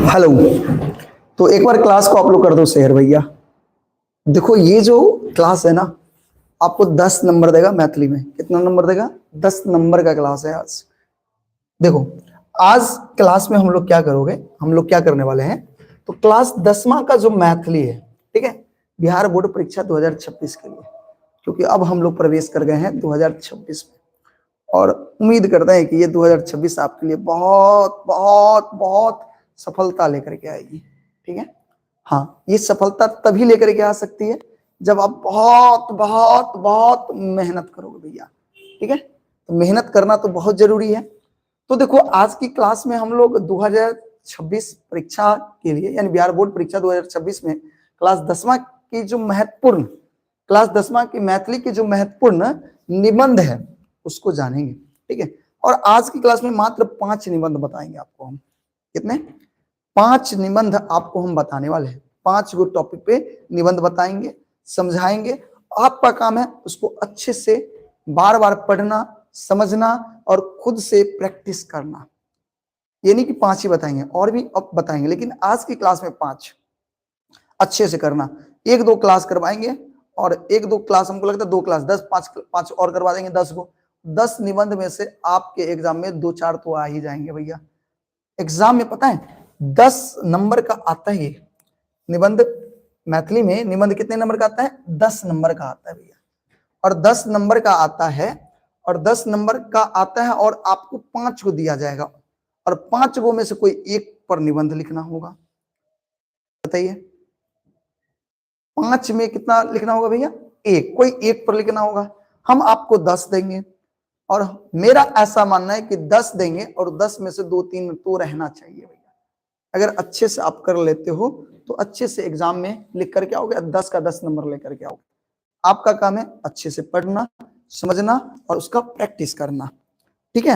Hello, तो एक बार class को आप लोग कर दो शेयर भैया। देखो ये जो क्लास है ना, आपको 10 नंबर देगा मैथिली में। कितना नंबर देगा? 10 नंबर का क्लास है आज। देखो आज क्लास में हम लोग क्या करोगे, हम लोग क्या करने वाले हैं, तो क्लास 10वां का जो मैथिली है, ठीक है, बिहार बोर्ड परीक्षा 2026 के लिए, क्योंकि अब हम लोग प्रवेश कर गए हैं 2026 में, और उम्मीद करते हैं कि ये 2026 आपके लिए बहुत बहुत बहुत सफलता लेकर के आएगी। ठीक है, हाँ, ये सफलता तभी लेकर के आ सकती है जब आप बहुत बहुत बहुत मेहनत करोगे भैया। ठीक है, तो मेहनत करना तो बहुत जरूरी है। तो देखो आज की क्लास में हम लोग 2026 परीक्षा के लिए, यानी बिहार बोर्ड परीक्षा 2026 में क्लास 10वां की जो महत्वपूर्ण, क्लास 10वां की मैथिली की जो महत्वपूर्ण निबंध है उसको जानेंगे। ठीक है, और आज की क्लास में मात्र 5 निबंध बताएंगे आपको हम। कितने? 5 निबंध आपको हम बताने वाले हैं। 5 गो टॉपिक पे निबंध बताएंगे, समझाएंगे। आपका काम है उसको अच्छे से बार-बार पढ़ना, समझना और खुद से प्रैक्टिस करना। ये नहीं कि 5 ही बताएंगे, और भी अब बताएंगे, लेकिन आज की क्लास में 5 अच्छे से करना। 1-2 क्लास करवाएंगे और 1-2 क्लास हमको लगता है 2 क्लास, 10, 5 और करवा देंगे, 10 को। 10 निबंध में से आपके एग्जाम में 2-4 तो आ ही जाएंगे भैया। एग्जाम में पता है 10 नंबर का आता है ये निबंध। मैथिली में निबंध कितने नंबर का आता है? 10 नंबर का आता है भैया। और 10 नंबर का आता है, और 10 नंबर का आता है, और आपको 5 को दिया जाएगा, और 5 गो में से कोई एक पर निबंध लिखना होगा। बताइए, 5 में कितना लिखना होगा भैया? 1, कोई एक पर लिखना होगा। हम आपको 10 देंगे, और मेरा ऐसा मानना है कि 10 देंगे और 10 में से 2-3 तो रहना चाहिए भैया। अगर अच्छे से आप कर लेते हो तो अच्छे से एग्जाम में लिख करके आओगे, 10 का 10 नंबर लेकर के आओगे। आपका काम है अच्छे से पढ़ना, समझना और उसका प्रैक्टिस करना। ठीक है,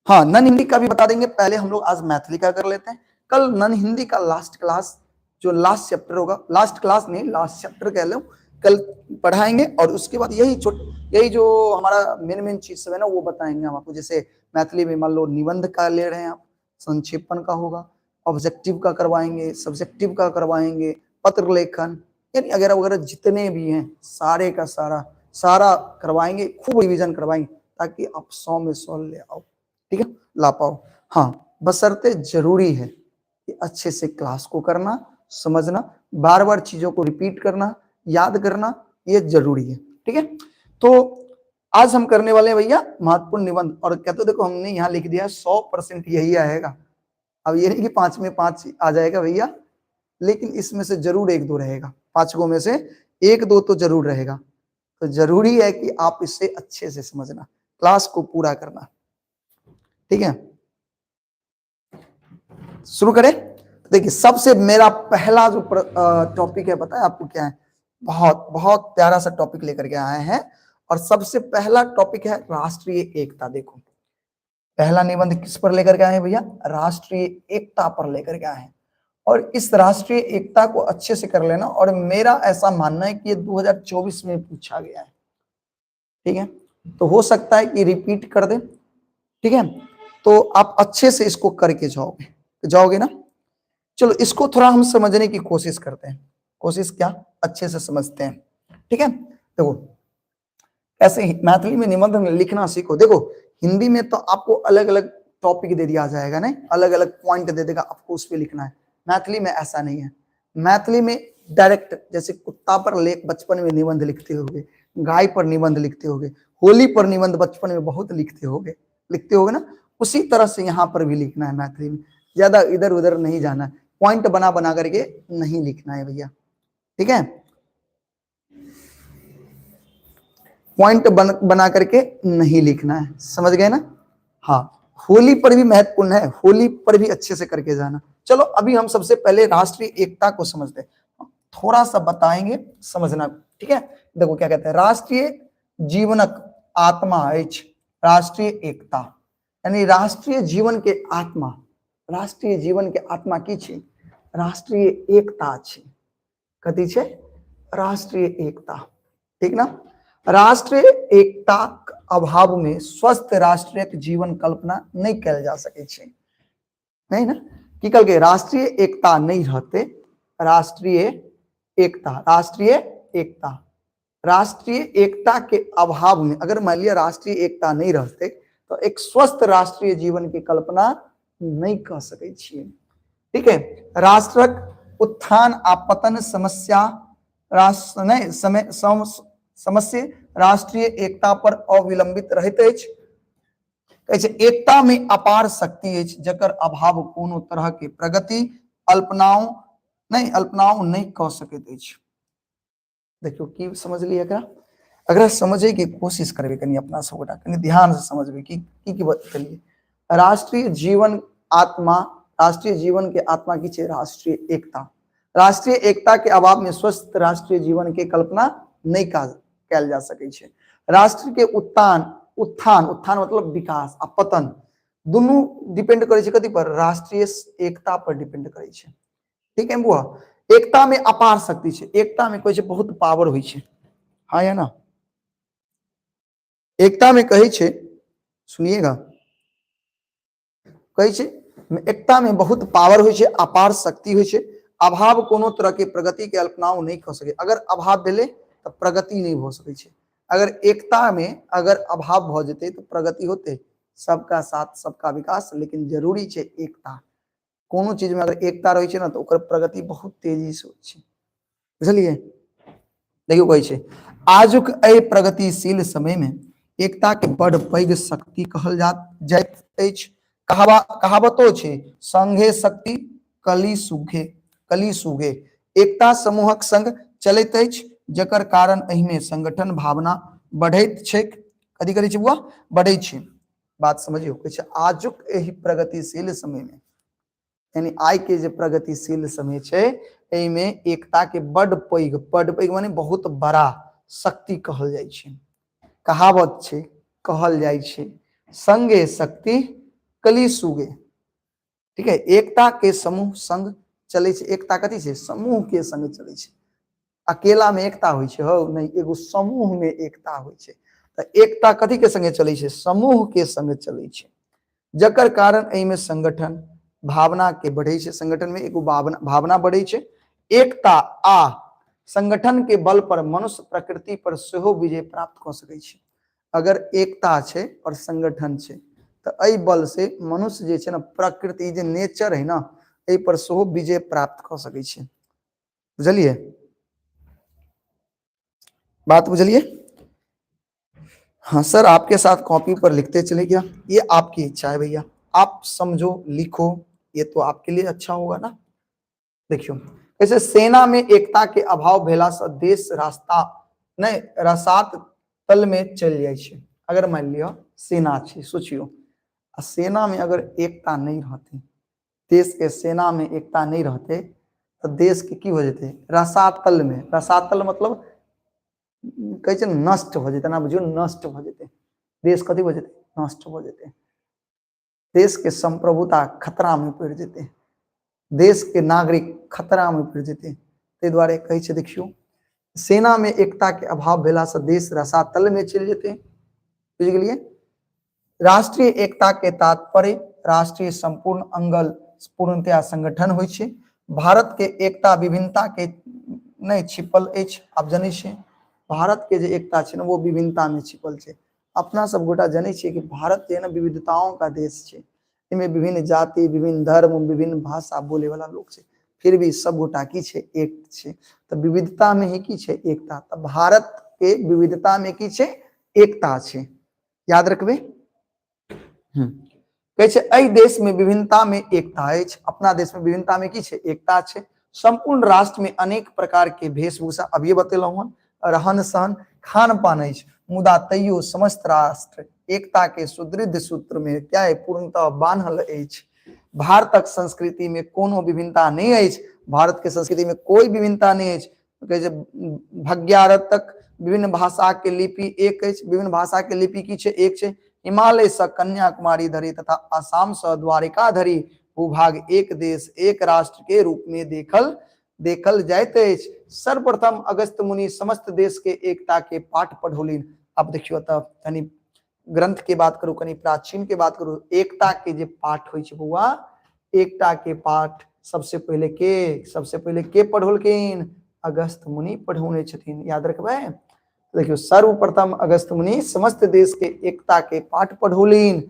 हाँ, नन हिंदी का भी बता देंगे। पहले हम लोग आज मैथिली का कर लेते हैं। कल नन हिंदी का लास्ट क्लास, जो लास्ट चैप्टर होगा, लास्ट क्लास नहीं, लास्ट चैप्टर कह लो, कल पढ़ाएंगे। और उसके बाद यही जो हमारा मेन मेन चीज सब है ना, वो बताएंगे हम आपको। जैसे मैथिली में मान लो निबंध का ले रहे हैं आप, संक्षेपण का होगा, ऑब्जेक्टिव का करवाएंगे, सब्जेक्टिव का करवाएंगे, पत्र लेखन, यानी वगैरह वगैरह जितने भी हैं सारे का सारा करवाएंगे, खूब रिवीजन करवाएंगे ताकि आप 100 में 100 ले आओ। ठीक है, ला पाओ। हाँ, बशर्ते जरूरी है कि अच्छे से क्लास को करना, समझना, बार-बार चीजों को रिपीट करना, याद करना, ये जरूरी है। ठीक है, तो आज हम करने वाले हैं भैया महत्वपूर्ण निबंध। और कहते हो देखो हमने यहाँ लिख दिया 100% यही आएगा। अब ये नहीं कि 5 में 5 आ जाएगा भैया, लेकिन इसमें से जरूर 1-2 रहेगा, 5 गो में से 1-2 तो जरूर रहेगा। तो जरूरी है कि आप इसे अच्छे से समझना, क्लास को पूरा करना। ठीक है, शुरू करें। देखिए सबसे मेरा पहला जो टॉपिक है, पता है आपको क्या है? बहुत बहुत प्यारा सा टॉपिक लेकर के आए हैं। और सबसे पहला टॉपिक है राष्ट्रीय एकता। देखो पहला निबंध किस पर लेकर के आए हैं भैया? राष्ट्रीय एकता पर लेकर के आए हैं। और इस राष्ट्रीय एकता को अच्छे से कर लेना। और मेरा ऐसा मानना है कि ये 2024 में पूछा गया है। ठीक है, तो हो सकता है कि रिपीट कर दे। ठीक है, तो आप अच्छे से इसको करके जाओगे, जाओगे ना। चलो इसको थोड़ा हम समझने की कोशिश करते हैं। कोशिश क्या, अच्छे से समझते हैं। ठीक है, देखो ऐसे ही मैथिली में निबंध लिखना सीखो। देखो हिंदी में तो आपको अलग-अलग टॉपिक दे दिया जाएगा, नहीं, अलग-अलग पॉइंट दे देगा, आपको उस पर लिखना है। मैथिली में ऐसा नहीं है। मैथिली में डायरेक्ट, जैसे कुत्ता पर लेख बचपन में निबंध लिखते होगे, गाय पर निबंध लिखते होगे, होली पर निबंध बचपन में बहुत लिखते होगे, लिखते होगे ना, उसी तरह से यहाँ पर भी लिखना है मैथिली में। ज्यादा इधर उधर नहीं जाना है, पॉइंट बना बना करके नहीं लिखना है भैया। ठीक है, पॉइंट बना करके नहीं लिखना है, समझ गए ना। हाँ, होली पर भी महत्वपूर्ण है, होली पर भी अच्छे से करके जाना। चलो अभी हम सबसे पहले राष्ट्रीय एकता को समझते हैं, थोड़ा सा बताएंगे, समझना। ठीक है, देखो क्या कहते हैं, राष्ट्रीय जीवनक आत्मा अछि राष्ट्रीय एकता, यानी राष्ट्रीय जीवन के आत्मा, राष्ट्रीय जीवन के आत्मा की छे? राष्ट्रीय एकता छे। कथी छे? राष्ट्रीय एकता। ठीक ना। राष्ट्रीय एकता अभाव में स्वस्थ राष्ट्रीय जीवन कल्पना नहीं कैल जा सके छे। नहीं ना? की कहलकै? राष्ट्रीय एकता नहीं रहते, राष्ट्रीय एकता, राष्ट्रीय एकता, राष्ट्रीय एकता के अभाव में अगर मान लिया राष्ट्रीय एकता नहीं रहते तो एक स्वस्थ राष्ट्रीय जीवन के कल्पना नहीं कह सकै छियै। ठीक है, राष्ट्रक उत्थान आ पतन समस्या राष्ट्र नहीं समय समस्या राष्ट्रीय एकता पर अविलंबित रहैत अछि। कहै छै एकता में अपार शक्ति अछि जकर अभाव कोनो तरह के प्रगति अल्पनाओं नहीं, अल्पनाओं नहीं कह सकैत अछि। देखियौ की समझलियै एकरा, एकरा समझै के कोशिश करबै कनि अपना सब गोटा कनि ध्यान से समझबै कि की की बतेलियै। राष्ट्रीय जीवन आत्मा, राष्ट्रीय जीवन के आत्मा की छै? राष्ट्रीय एकता। राष्ट्रीय एकता के अभाव में स्वस्थ राष्ट्रीय जीवन के कल्पना नहीं कैल जा सकै छै। राष्ट्र के उत्थान, उत्थान, उत्थान मतलब विकास आ पतन दुनू डिपेंड करै छै कथी पर? राष्ट्रीय एकता पर डिपेंड करै छै। ठीक है बुआ, एकता में अपार शक्ति छै, एकता में कहै छै बहुत पावर होइ छै। हाँ या ना? एकता में कहै छै, सुनिएगा, कहै छै एकता में बहुत पावर होइ छै, अपार शक्ति होइ छै। अभाव कोनो तरह के प्रगति के अल्पनाओ नहीं कऽ सकै। अगर अभाव भेलै तऽ प्रगति नहीं भऽ सकै छै। अगर एकता में अगर अभाव भऽ जेतै तऽ प्रगति होतै। सबका साथ सबका विकास, लेकिन जरूरी छै एकता। कोनो चीज में अगर एकता रहै छै ने तऽ ओकर प्रगति बहुत तेजी से होइ छै। बुझलियै? देखियौ कहै छै आजुक एहि प्रगतिशील समय में एकता के बड़ पैघ शक्ति कहल जाइत अछि। कहावतो छै संघे शक्ति कली सुघे, कली सुघे। एकता समूहक संग चलैत अछि जकर कारण एहिमे संगठन भावना बढ़ैत छैक। कथी करै छै बुआ? बढ़ै छै। बात समझियौ, कहै छै आजुक एहि प्रगतिशील समय में, यानी आइ के जे प्रगतिशील समय छै एहिमे एकता के बड पैघ, बड पैघ माने बहुत बड़ा शक्ति कहल जाइ छै। कहावत छै, कहल जाइ छै संगे शक्ति कली सुगे। ठीक है, एकता के समूह संग चलै छै। एकता कथी छै? समूह के संग चलै छै। अकेला में एकता होइ छै? हौ नहीं, एगो समूह में एकता होइ छै। तऽ एकता कथी के संगे चलै छै? समूह के संग चलै छै, जकर कारण एहिमे संगठन भावना के बढ़ै छै। संगठन में एगो भावना बढ़ै छै। एकता आ संगठन के बल पर मनुष्य प्रकृति पर सेहो विजय प्राप्त कऽ सकै छै। अगर एकता छै और संगठन छै तऽ एहि बल से मनुष्य जे छै ने प्रकृति जे नेचर है ना एहि पर सेहो विजय प्राप्त कऽ सकै छै। बुझलियै बात? बुझलियै? हाँ सर, आपके साथ कॉपी पर लिखते चले गया, ये आपकी इच्छा है भैया, आप समझो लिखो, ये तो आपके लिए अच्छा होगा ना। देखियो कैसे सेना में एकता के अभाव भेला से देश रास्ता नहीं रसात तल में चल जाए छै। अगर मान लियो सेना छै, सोचियो आ सेना में अगर एकता नहीं रहते, देश के सेना में एकता नहीं रहते तो देश के की हो जेते? रसातल में। रसातल मतलब कहै छै नष्ट हो जेते ना, बुझियो नष्ट हो जेते। देश कथी हो जेते? नष्ट हो जेते। देश के संप्रभुता खतरा में पड़ जेते, देश के नागरिक खतरा में पड़ जेते। ताहि दुआरे कहै छै देखियो सेना में एकता के अभाव भेला से देश रसातल में चलि जेते। बुझि गेलियै? राष्ट्रीय एकता के तात्पर्य राष्ट्रीय संपूर्ण अंगल पूर्णतया संगठन होइ छै। भारत के एकता विभिन्नता के नहि छिपल अछि। आप जनै छियै भारत के जे एकता छै ने वो विभिन्नता में छिपल छै। अपना सब गोटा जनै छियै कि भारत जे है ना विविधताओं का देश छै। एहिमे विभिन्न जाति, विभिन्न धर्म, विभिन्न भाषा बोले वाला लोग छै, फिर भी सब गोटा की छै? एक छै। तऽ विविधता में ही की छै? एकता। तऽ भारत के विविधता में की छै? एकता छै। याद रखबै। कहै छै एहि देश में विभिन्नता में एकता अछि। अपना देश में विभिन्नता में की छै? एकता छै। संपूर्ण राष्ट्र में अनेक प्रकार के वेशभूषा, अभिये बतेलहुं हन, रहन सहन, खान पान अछि, मुदा तैयो समस्त राष्ट्र एकता के सुदृढ़ सूत्र में क्या है? पूर्णतः बान्हल अछि। भारतक संस्कृति में कोनो विभिन्नता नहीं अछि। भारत के संस्कृति में कोई विभिन्नता नहीं अछि। कहै छै भग्यारतक विभिन्न भाषा के लिपि एक अछि। विभिन्न भाषा के लिपि की छै? एक छै। हिमालय से कन्याकुमारी धरि तथा आसाम से द्वारिका धरि भूभाग एक देश एक राष्ट्र के रूप में देखल देखल जाइत अछि। सर्वप्रथम अगस्त मुनि समस्त देश के एकता के पाठ पढ़ौलिन। अब देखियो तऽ कनि ग्रंथ के बात करू, कनि प्राचीन के बात करू, एकता के जे पाठ होइ छै बौआ, एकता के पाठ सबसे पहिले के, सबसे पहिले के पढ़ौलखिन? अगस्त मुनि पढ़ौने छथिन। याद रखबै। देखियौ, सर्वप्रथम अगस्त मुनि समस्त देश के एकता के पाठ पढ़ौलिन।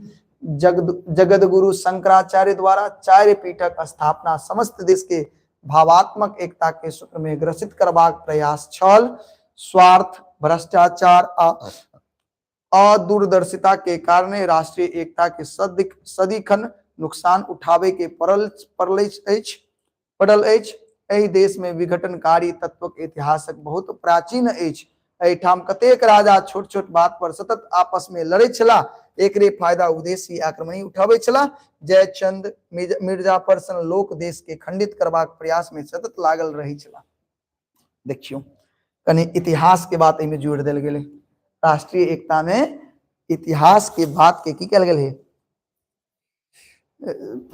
जगद गुरु शंकराचार्य द्वारा चारि पीठक स्थापना समस्त देश के भावात्मक एकता के सूत्र में ग्रसित करबाक प्रयास छल। स्वार्थ, भ्रष्टाचार आ अदूरदर्शिता के कारण राष्ट्रीय एकता के सदिखन नुकसान उठावे के पड़ल अछि, पड़ल अछि। एहि देश में विघटनकारी तत्वक इतिहासक बहुत प्राचीन अछि। एहिठाम कतेक राजा छोट छोट बात पर सतत आपस में लड़ै छलाह। एकरे फायदा विदेशी आक्रमणी उठाबै छलाह। जयचंद, मिर्जाफर सन लोक देश के खंडित करबाक प्रयास में सतत लागल रहै छलाह। देखियौ, कनि इतिहास के बात एहिमे जोड़ि देल गेलै। राष्ट्रीय एकता में इतिहास के बात के की कयल गेल है,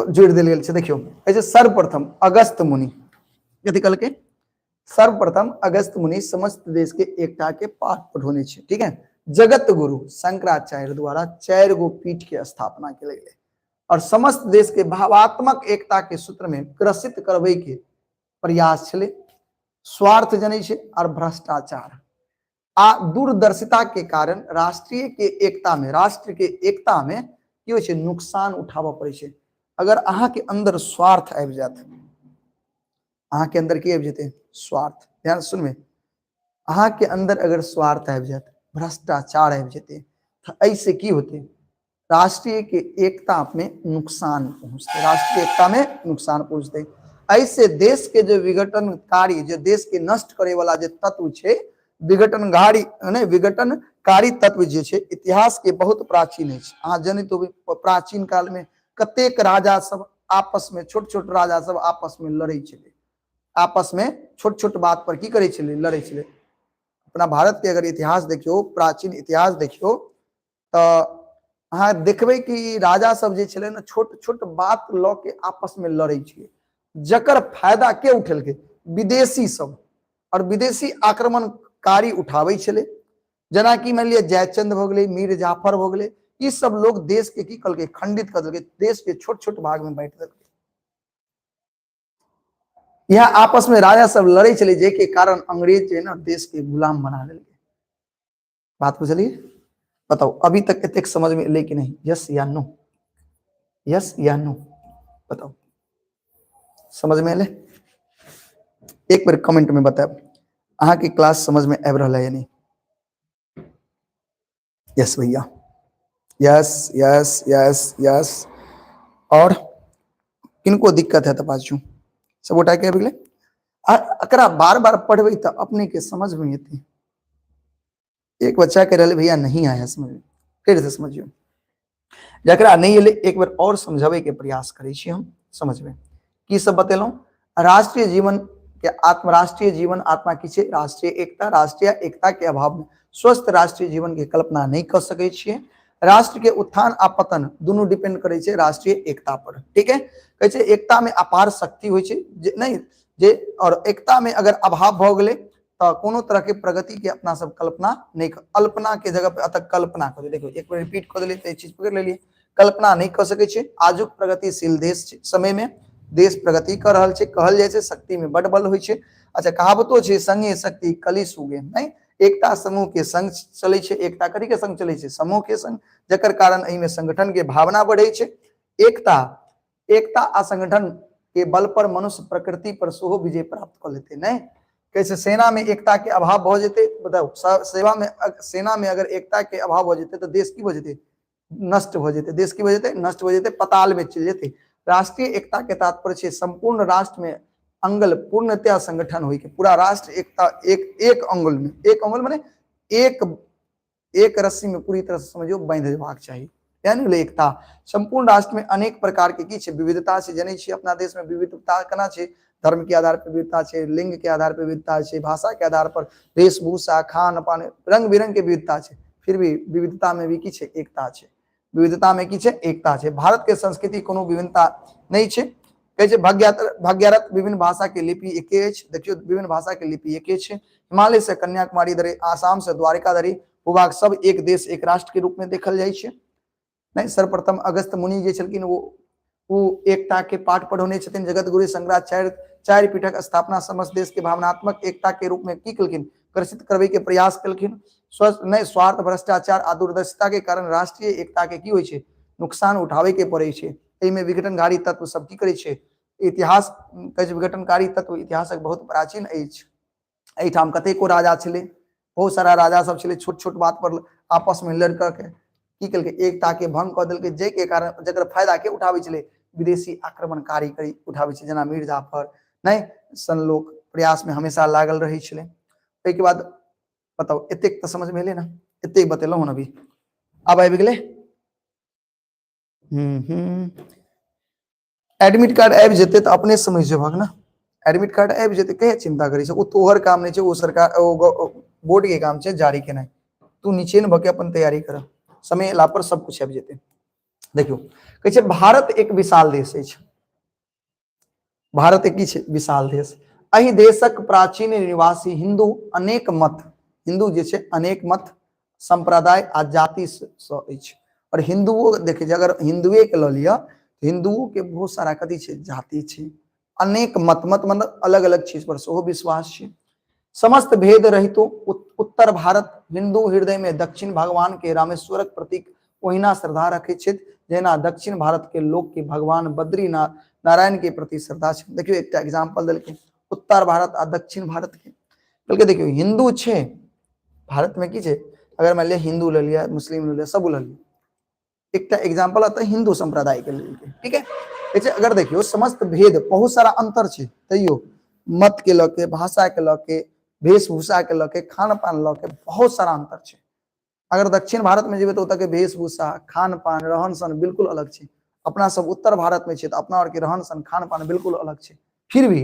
जोड़ि देल गेल छै। देखियौ, ऐसे सर्वप्रथम अगस्त मुनि कथी कहलकै? सर्वप्रथम अगस्त मुनि समस्त देश के एकता के पाठ पढ़ौने छै। ठीक है, जगत गुरु शंकराचार्य द्वारा 4 गो पीठ के स्थापना कयल गेलै और समस्त देश के भावात्मक एकता के सूत्र में ग्रसित करबै के प्रयास छलै। स्वार्थ जनै छै और भ्रष्टाचार आ दूरदर्शिता के कारण राष्ट्रीय के एकता में, राष्ट्र के एकता में की होइ छै, नुकसान उठाबऽ पड़ै छै। अगर अहाँ के अंदर स्वार्थ आबि जायत, अहाँ के अंदर की आबि जेतै? स्वार्थ। ध्यान सुनबै, अहाँ के अंदर अगर स्वार्थ आबि जायत, भ्रष्टाचार आबि जेतै, तऽ एहिसँ की होतै? राष्ट्रीय के एकता में नुकसान पहुंचते, राष्ट्रीय एकता में नुकसान पहुंचते। ऐसे देश के जो विघटनकारी, जो देश के नष्ट करे वाला जो तत्व छे, विघटनकारी नहीं, विघटनकारी तत्व जे छे, इतिहास के बहुत प्राचीन अछि। अहाँ जनैत होबै, प्राचीन काल में कतेक राजा सब आपस में, छोट छोट राजा सब आपस में लड़ै छलै, आपस में छोट छोट बात पर की करै छलै? लड़ै छलै। अपना भारत के अगर इतिहास देखियौ, प्राचीन इतिहास देखियौ, तऽ अहाँ देखबै कि राजा सब जे छलै ने, छोट छोट बात लऽ के आपस में लड़ै छलै, जकर फायदा के उठेलकै? विदेशी सब और विदेशी आक्रमणकारी उठाबै छलै। जेनाकि मानि लिअ जयचंद भऽ गेलै, मीर जाफर भऽ गेलै, ई सब लोग देश के की कलकै? खंडित कऽ देलकै, देश के छोट छोट भाग में बांटि देलकै। यह आपस में राजा सब लड़ै छलै, जाहिके कारण अंग्रेज जे ने देश के गुलाम बना देलकै। बात बुझलिए? बताउ, अभी तक एतेक समझ में एलै कि नहीं? यस या नो? यस या नो? बताउ, समझ में एलै? एक बेर कमेंट में बतायब, अहाँ के क्लास समझ में आबि रहल है या नहीं। यस भैया, यस यस यस यस। और किनको दिक्कत है तो बाजू। सब गोटा के आबि गेलै? आ एकरा बार बार पढ़बै तऽ अपने के समझ में एतै। एक बच्चा कह रहा भैया नहीं आया समझ में, फिर से समझियो। जकरा नहीं एलै एक बेर और समझाबै के प्रयास करै छी हम। समझबै की सब बतेलहुँ? राष्ट्रीय जीवन के आत्म, राष्ट्रीय जीवन आत्मा की छै? राष्ट्रीय एकता। राष्ट्रीय एकता के अभाव में स्वस्थ राष्ट्रीय जीवन के कल्पना नहीं कर सकै छियै। राष्ट्र के उत्थान आ पतन दुनू डिपेंड करै छै राष्ट्रीय एकता पर। ठीक है, कहै छै एकता में अपार शक्ति होइ छै जे नहीं जे, और एकता में अगर अभाव भऽ गेलै तऽ कोनो तरह के प्रगति के अपना सब कल्पना नहीं, अल्पना के जगह पे अतः कल्पना करू। देखियौ, एक बेर रिपीट कऽ देलियै तऽ ई चीज पकड़ि लेलियै। कल्पना नहीं कऽ सकै छै। आजुक प्रगतिशील देश समय में देश प्रगति कऽ रहल छै, कहल जाइ छै शक्ति में बड बल होइ छै। अच्छा, कहावतो छै संगे शक्ति कली सुगे, नहीं? एकता समूह के संग चलै छै। एकता कथी के संग चलै छै? समूह के संग, जकर कारण एहिमे संगठन के भावना बढ़ै छै। एकता, एकता आ संगठन के बल पर मनुष्य प्रकृति पर सेहो विजय प्राप्त कऽ लेतै। नहीं कैसे? सेना में एकता के अभाव भऽ जेतै, बताउ, सेवा में, सेना में अगर एकता के अभाव भऽ जेतै तऽ देश की भऽ जेतै? नष्ट भऽ जेतै। देश की भऽ जेतै? नष्ट भऽ जेतै, पताल में चलि जेतै। राष्ट्रीय एकता के तात्पर्य छै संपूर्ण राष्ट्र में अंगल पूर्णतया संगठन होय के, पूरा राष्ट्र एकता एक एक अंगुल में, एक अंगुल माने एक एक रस्सी में पूरी तरह से समझियो बांधि देबाक चाही, यानी भेलै एकता। संपूर्ण राष्ट्र में अनेक प्रकार के की छै? विविधता छै। जनै छियै अपना देश में विविधता केना छै? धर्म के आधार पर विविधता छै, लिंग के आधार पर विविधता छै, भाषा के आधार पर, वेशभूषा, खान पान, रंग बिरंग के विविधता छै। फिर भी विविधता में भी की छै? एकता छै। विविधता में की छै? एकता छै। भारत के संस्कृति कोनो विभिन्नता नहीं छै। कहै छै भाग्यारत विभिन्न भाषा के लिपि एके अछि। देखियौ, विभिन्न भाषा के लिपि एके छै। हिमालय से कन्याकुमारी धरि, आसाम से द्वारिका धरि भूभाग सब एक देश एक राष्ट्र के रूप में देखल जाइ छै। नहीं, सर्वप्रथम अगस्त मुनि जे छलखिन वो ओ एकता के पाठ पढ़ौने छथिन। जगत गुरु शंकराचार्य चारि पीठक स्थापना समस्त देश के भावनात्मक एकता के रूप में की केलखिन, ग्रसित करबे के प्रयास केलखिन। स्वस्थ नहि स्वार्थ, भ्रष्टाचार आ दूरदर्शिता के कारण राष्ट्रीय एकता के की होइ छै, नुकसान उठावे के पड़ै छै। एहिमे विघटनकारी तत्व सब की करै छै, इतिहास कहै छै विघटनकारी तत्व इतिहासक बहुत प्राचीन अछि। एहिठाम कतेको राजा छलै, बहुत सारा राजा सब छलै, छोट छोट बात पर आपस में लड़ कऽ के की केलकै, एकता के भंग कऽ देलकै, जाहिके कारण जकर फायदा के उठाबै छलै, विदेशी आक्रमणकारी करी उठाबै छै, जेना मिर्जाफर नहि सन लोक प्रयास में हमेशा लागल रहै छलै। ओहिके बाद बताउ, एतेक तऽ समझ में एलै ने, एतेक बतेलहुँ हन अभी। आब आबि गेलै। एडमिट कार्ड आबि जेतै तऽ अपने समझ जेबहक ने, एडमिट कार्ड आबि जेतै, कहिया चिंता करै छै, ओ तोहर काम नहि छै, ओ सरकार ओ बोर्ड के काम छै जारी केनाइ। तू निचेन भऽ के अपन तैयारी कर, समय एला पर सब कुछ आबि जेतै। देखियौ कहै छै भारत एक विशाल देश अछि, भारत एक की छै, विशाल देश। एहि देशक प्राचीन निवासी हिंदू अनेक मत, हिंदू जे छै अनेक मत संप्रदाय आ जाति से अछि। और हिंदुओ देखै छै, अगर हिंदुए के लऽ लिअ, हिंदुओ के बहुत सारा कथी छै, जाति छै, अनेक मत, मत मतलब अलग अलग चीज पर सेहो विश्वास छै। समस्त भेद रहितो उत्तर भारत हिंदू हृदय में दक्षिण भगवान के रामेश्वरक प्रतीक ओहिना श्रद्धा रखे छथि जेना दक्षिण भारत के लोक के भगवान बद्री नारायण के प्रति श्रद्धा छै। देखियौ एकटा एग्जाम्पल देलखिन उत्तर भारत आ दक्षिण भारत के। कहलकै देखियौ हिंदू छै भारत में की छै, अगर मान लिअ हिंदू लऽ लिअ, मुस्लिम लऽ लिअ, सब लऽ लिअ, एकटा एग्जाम्पल आता हिंदू संप्रदाय के लेल, ठीक है। कहै अगर देखियौ समस्त भेद बहुत सारा अंतर छै, तैयो मत के लऽ के, भाषा के लऽ के, वेशभूषा के लऽ के, खान पान लऽ के बहुत सारा अंतर छै। अगर दक्षिण भारत में जेबै तऽ ओतऽ के वेशभूषा, खान पान, रहन सहन बिल्कुल अलग छै। अपना सब उत्तर भारत में छै तऽ अपना आरके रहन सहन, खान पान बिल्कुल अलग छै। फिर भी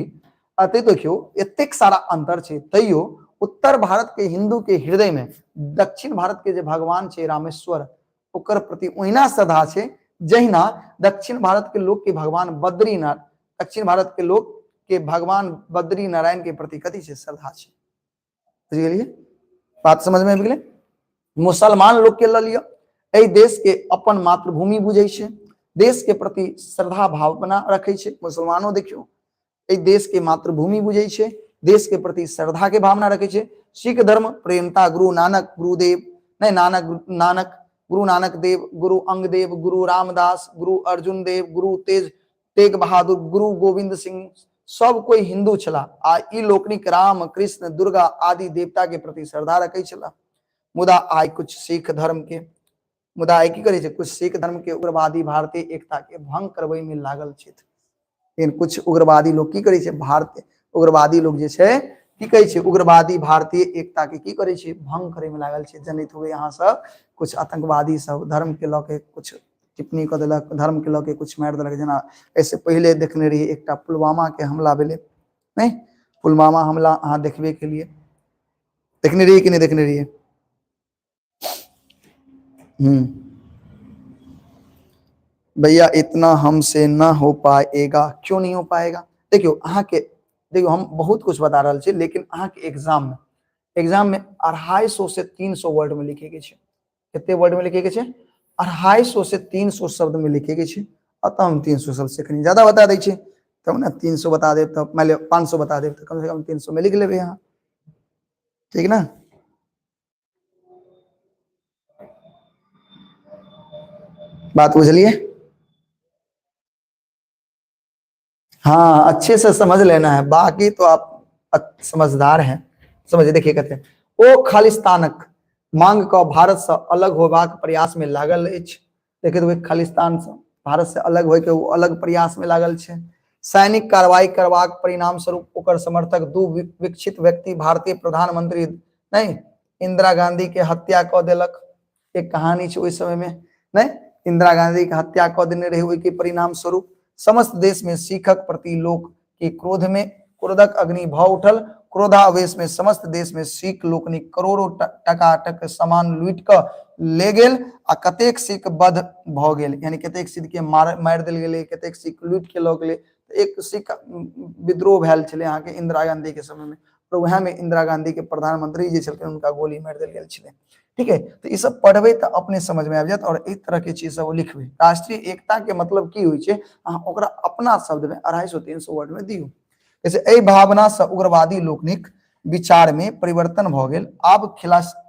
अते देखियौ एतेक सारा अंतर छै, तैयो उत्तर भारत के हिंदू के हृदय में दक्षिण भारत के जे भगवान छै रामेश्वर, ओकर प्रति ओहिना श्रद्धा छै जहिना दक्षिण भारत के लोक के भगवान बद्रीनाथ, दक्षिण भारत के लोक के भगवान बद्री नारायण के प्रति कथी छै, श्रद्धा छै। बुझि गेलियै बात, समझ में आबि गेलै? मुसलमान लोक के लऽ लिअ, एहि देश के अपन मातृभूमि बुझै छै, देश के प्रति श्रद्धा भावना रखै छै। मुसलमानो देखियौ एहि देश के मातृभूमि बुझै छै, देश के प्रति श्रद्धा के भावना रखै छै। सिख धर्म प्रेमता गुरु नानक गुरुदेव नहीं नानक नानक गुरु नानक देव, गुरु अंगदेव, गुरु रामदास, गुरु अर्जुन देव, गुरु तेज तेग बहादुर, गुरु गोविंद सिंह, सब कोई हिंदू छला आ ई लोकनिक राम कृष्ण दुर्गा आदि देवता के प्रति श्रद्धा रखै छला। मुदा आइ कुछ सिख धर्म के, मुदा आइ की करै छै, कुछ सिख धर्म के उग्रवादी भारतीय एकता के भंग करबै में लागल छथि। लेकिन कुछ उग्रवादी लोग की करै छै, भारतीय उग्रवादी लोग जे छै की कहै छै, उग्रवादी भारतीय एकता के की करै छै, भंग करै में लागल छै। जनैत हुए अहाँ सब कुछ आतंकवादी सब धर्म के लऽ के कुछ टिप्पणी कऽ देलक, धर्म के लऽ के कुछ मारि देलक। जेना एहिसँ पहिले देखने रहियै एकटा पुलवामा के हमला भेलै, नहि पुलवामा हमला अहाँ देखबे केलियै, देखने रहियै कि नहि देखने रहियै? भैया इतना हमसे ना हो पाएगा, क्यों नहीं हो पाएगा? देखियो अहाँ के, देखियो हम बहुत कुछ बता रहल छी, लेकिन अहाँ के एग्जाम में 250 से 300 वर्ड में लिखे के छै। कते वर्ड में लिखे के छै? 250 से 300 शब्द में लिखे के छै। अतः हम 300 शब्द से कनी ज्यादा बता दै छी, तब ने 300 बता देब, तब मान लिअ 500 बता देब, तऽ कम से कम 300 में लिख लेबै अहाँ, ठीक ना? बात बुझलिए? हाँ, अच्छे से समझ लेना है, बाकी तो आप समझदार हैं। समझिए, देखिए कहते हैं ओ खालिस्तानक मांग क भारत से अलग होबाक प्रयास में लागल अछि। देखिए तो खालिस्तान से भारत से अलग होके वो अलग प्रयास में लागल छै। सैनिक कार्रवाई करबाक परिणाम स्वरूप ओकर समर्थक दू विकसित व्यक्ति भारतीय प्रधानमंत्री नहीं इंदिरा गांधी के हत्या क देलक। एक कहानी छै ओहि समय में, नहीं इंदिरा गांधी के हत्या क देने रहे, ओहि के परिणाम स्वरूप समस्त देश में सिखक प्रति लोक के क्रोध में क्रोधक अग्नि भ उठल। क्रोधावेश में समस्त देश में सिख लोकनि करोड़ों टका टक सामान लूटि क ले गेल आ कतेक सिख बध भ गेल, यानी कतेक सिख के मारि देल गेलै, कतेक सिख लूटि के लऽ गेलै। एक सिख विद्रोह भेल छलै अहाँके इंदिरा गांधी के समय में, और वएह में इंदिरा गांधी के प्रधानमंत्री जे छलखिन हुनका गोली मारि देल गेल छलै। ठीक है, तो ई सब पढ़बै तऽ अपने समझ में आबि जायत और एहि तरह के चीज सब लिखबै। राष्ट्रीय एकता के मतलब की होइ छै, अहाँ ओकरा अपना शब्द में 250-300 वर्ड में दियौ। जैसे एहि भावना से उग्रवादी लोकनिक विचार में परिवर्तन भऽ गेल। आब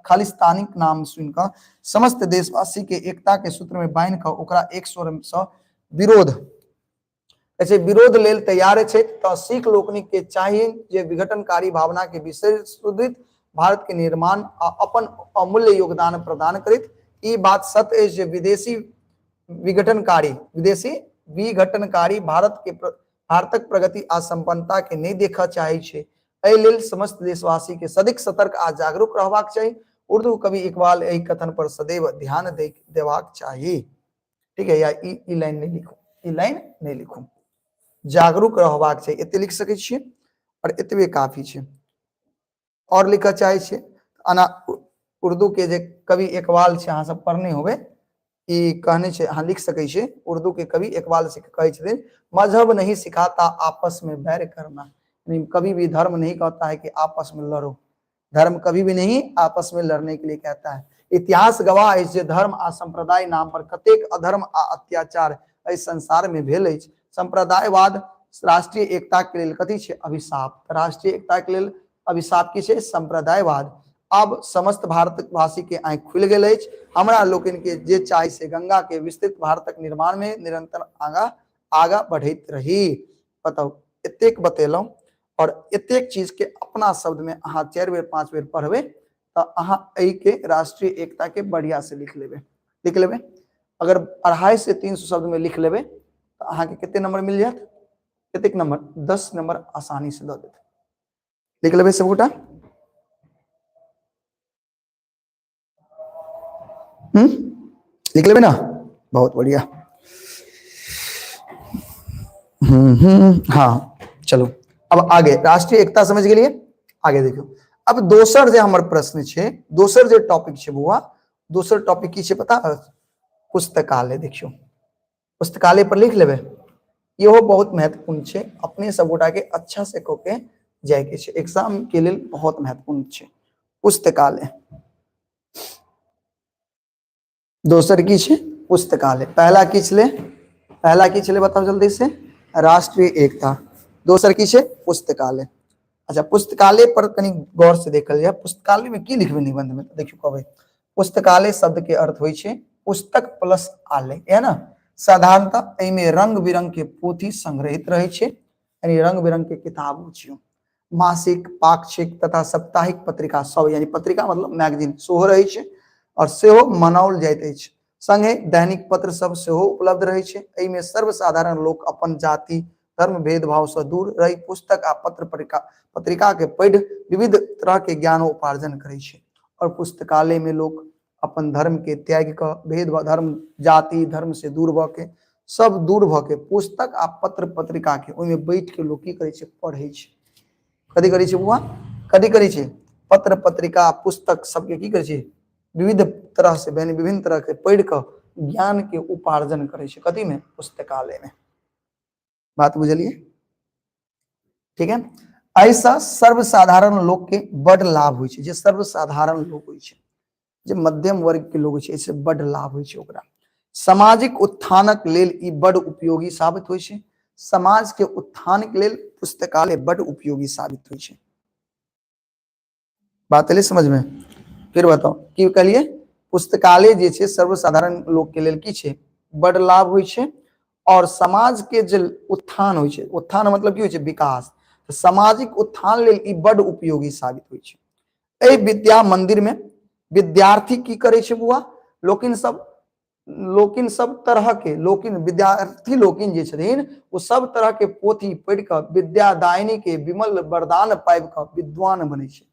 खालिस्तानीक नाम सुनि कऽ समस्त देशवासी के एकता के सूत्र में बान्हि कऽ ओकरा एक स्वर से विरोध ऐसे विरोध लेल तैयार छथि। तऽ सिख लोकनिक के चाहिए जे विघटनकारी भावना के विषय सुदृढ़ भारत के निर्माण आ अपन अमूल्य योगदान प्रदान करैत। ई बात सत्य अछि जे विदेशी विघटनकारी भारतक प्रगति आ संपन्नता के नहि देखऽ चाहै छै। एहि लेल समस्त देशवासी के सदिक सतर्क आ जागरूक रहबाक चाही। उर्दू कवि इकबाल एहि कथन पर सदैव ध्यान देबाक चाही। ठीक है, या ई ई लाइन नहीं लिखू, ई लाइन नहीं लिखू, जागरूक रहबाक चाही एते लिख सकै छियै और एतबे काफी छै। और लिखऽ चाहै छियै अना उर्दू के जे कवि इकबाल छै, अहाँ सब पढ़ने होबै, ई कहने छै, अहाँ लिख सकै छियै। उर्दू के कवि इकबाल से कहै छथिन, मजहब नहीं सिखाता आपस में बैर करना, यानी कभी भी धर्म नहीं कहता है कि आपस में लड़ो, धर्म कभी भी नहीं आपस में लड़ने के लिए कहता है। इतिहास गवाह अछि जे धर्म आ संप्रदाय नाम पर कतेक अधर्म आ अत्याचार एहि संसार में भेल अछि। संप्रदायवाद राष्ट्रीय एकता के लेल कथी छै? अभिशाप। राष्ट्रीय एकता के लेल अभिशाप की छै? संप्रदायवाद। अब समस्त भारतवासी के आंखि खुलि गेल अछि। हमरा लोकनि के जे चाही से गंगा के विस्तृत भारतक निर्माण में निरंतर आगा आगा बढ़ैत रही। बताउ, एतेक बतेलहुं और एतेक चीज के अपना शब्द में अहाँ 4 बेर 5 बेर पढ़बै तऽ अहाँ एहि के राष्ट्रीय एकता के बढ़िया से लिख लेबै, लिख लेबै। अगर 250 से 300 शब्द में लिख लेबै तऽ अहाँके कते नंबर मिल जायत? कतेक नंबर? 10 नंबर आसानी से दऽ देत। लिख लेबै सबगोटा? लिख लेबै ना? बहुत बढ़िया। हाँ चलो अब आगे राष्ट्रीय एकता समझ गेलिए। आगे देखियो, अब दोसर जे हमर प्रश्न छै, दोसर जे टॉपिक छै बौआ, दोसर टॉपिक की छै पता? पुस्तकालय। देखियो पुस्तकालय पर लिख लेबै, इहो बहुत महत्वपूर्ण छै। अपने सब गोटा के अच्छा से कऽ के जाय के छै, एग्जाम के लेल बहुत महत्वपूर्ण छै पुस्तकालय। दोसर की छै? पुस्तकालय। पहला की छलै? पहला की छलै बताओ जल्दी से? राष्ट्रीय एकता। दोसर की छै? पुस्तकालय। अच्छा, पुस्तकालय पर कनी गौर से देखल जाय, पुस्तकालय में की लिखबै निबंध में? देखियो कहबै, पुस्तकालय शब्द के अर्थ होइ छै पुस्तक प्लस आलय, है ना? साधारणतः एहिमे रंग बिरंग के पोथी संग्रहित रहै छै, यानी रंग बिरंग के किताब छियो, मासिक, पाक्षिक तथा साप्ताहिक पत्रिका सब, यानी पत्रिका मतलब मैगजीन सेहो रहै छै और सेहो मनाओल जाइत अछि। संगे दैनिक पत्र सब सेहो उपलब्ध रहै छै। एहिमे सर्वसाधारण लोक अपन जाति धर्म भेदभाव से दूर रहि पुस्तक आ पत्र पत्रिका के पढ़ि विविध तरह के ज्ञानोपार्जन करै छै। और पुस्तकालय में लोक अपन धर्म के त्याग कऽ, भेद धर्म जाति धर्म से दूर भऽ के, सब दूर भऽ के पुस्तक आ पत्र पत्रिका के ओहिमे बैठ के लोक की करै छै? पढ़ै छै। कथी करै छै बुआ? कथी करै छै? पत्र पत्रिका पुस्तक सबके की करै छै? विविध तरह से, यानी विभिन्न तरह के पढ़ि कऽ ज्ञान के उपार्जन करै छै। कथी में? पुस्तकालय में। बात बुझलिए? ठीक है। ऐसा सर्वसाधारण लोक के बड लाभ होइ छै। जे सर्वसाधारण लोक होइ छै, जे मध्यम वर्ग के लोग होइ छै, एहिसँ बड लाभ होइ छै ओकरा। सामाजिक उत्थानक लेल ई बड उपयोगी साबित होइ छै। समाज के उत्थान के लेल पुस्तकालय बड उपयोगी साबित होइ छै। बात एलै समझ में? फिर बताओ की कहलिए? पुस्तकालय जे छै सर्वसाधारण लोक के लेल की छै? बड लाभ होइ छै। और समाज के जे उत्थान होइ छै, उत्थान मतलब की होइ छै? विकास। तऽ सामाजिक उत्थान लेल ई बड उपयोगी साबित होइ छै। एहि विद्या मंदिर में विद्यार्थी की करै छै बुआ? लोकिन सब तरह के लोकिन, विद्यार्थी लोकिन जे छथिन ओ सब तरह के पोथी पढ़ि कऽ विद्यादायिनी के विमल वरदान पाबि कऽ विद्वान बनै छै।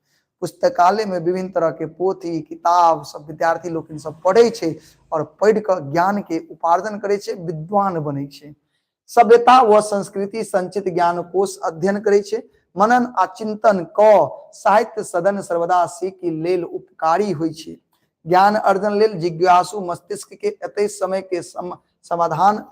पुस्तकालय में विभिन्न तरह के पोथी किताब सब विद्यार्थी लोकिन सब पढ़ै छै और पढ़ि कऽ ज्ञान के उपार्जन करै छै, विद्वान बनै छै। सभ्यता व संस्कृति संचित ज्ञान कोश अध्ययन करै छै। मनन आ चिंतन क साहित्य सदन सर्वदा सीख लेल उपकारी होइ छै। ज्ञान अर्जन लेल जिज्ञासु मस्तिष्क के एतै समय के समाधान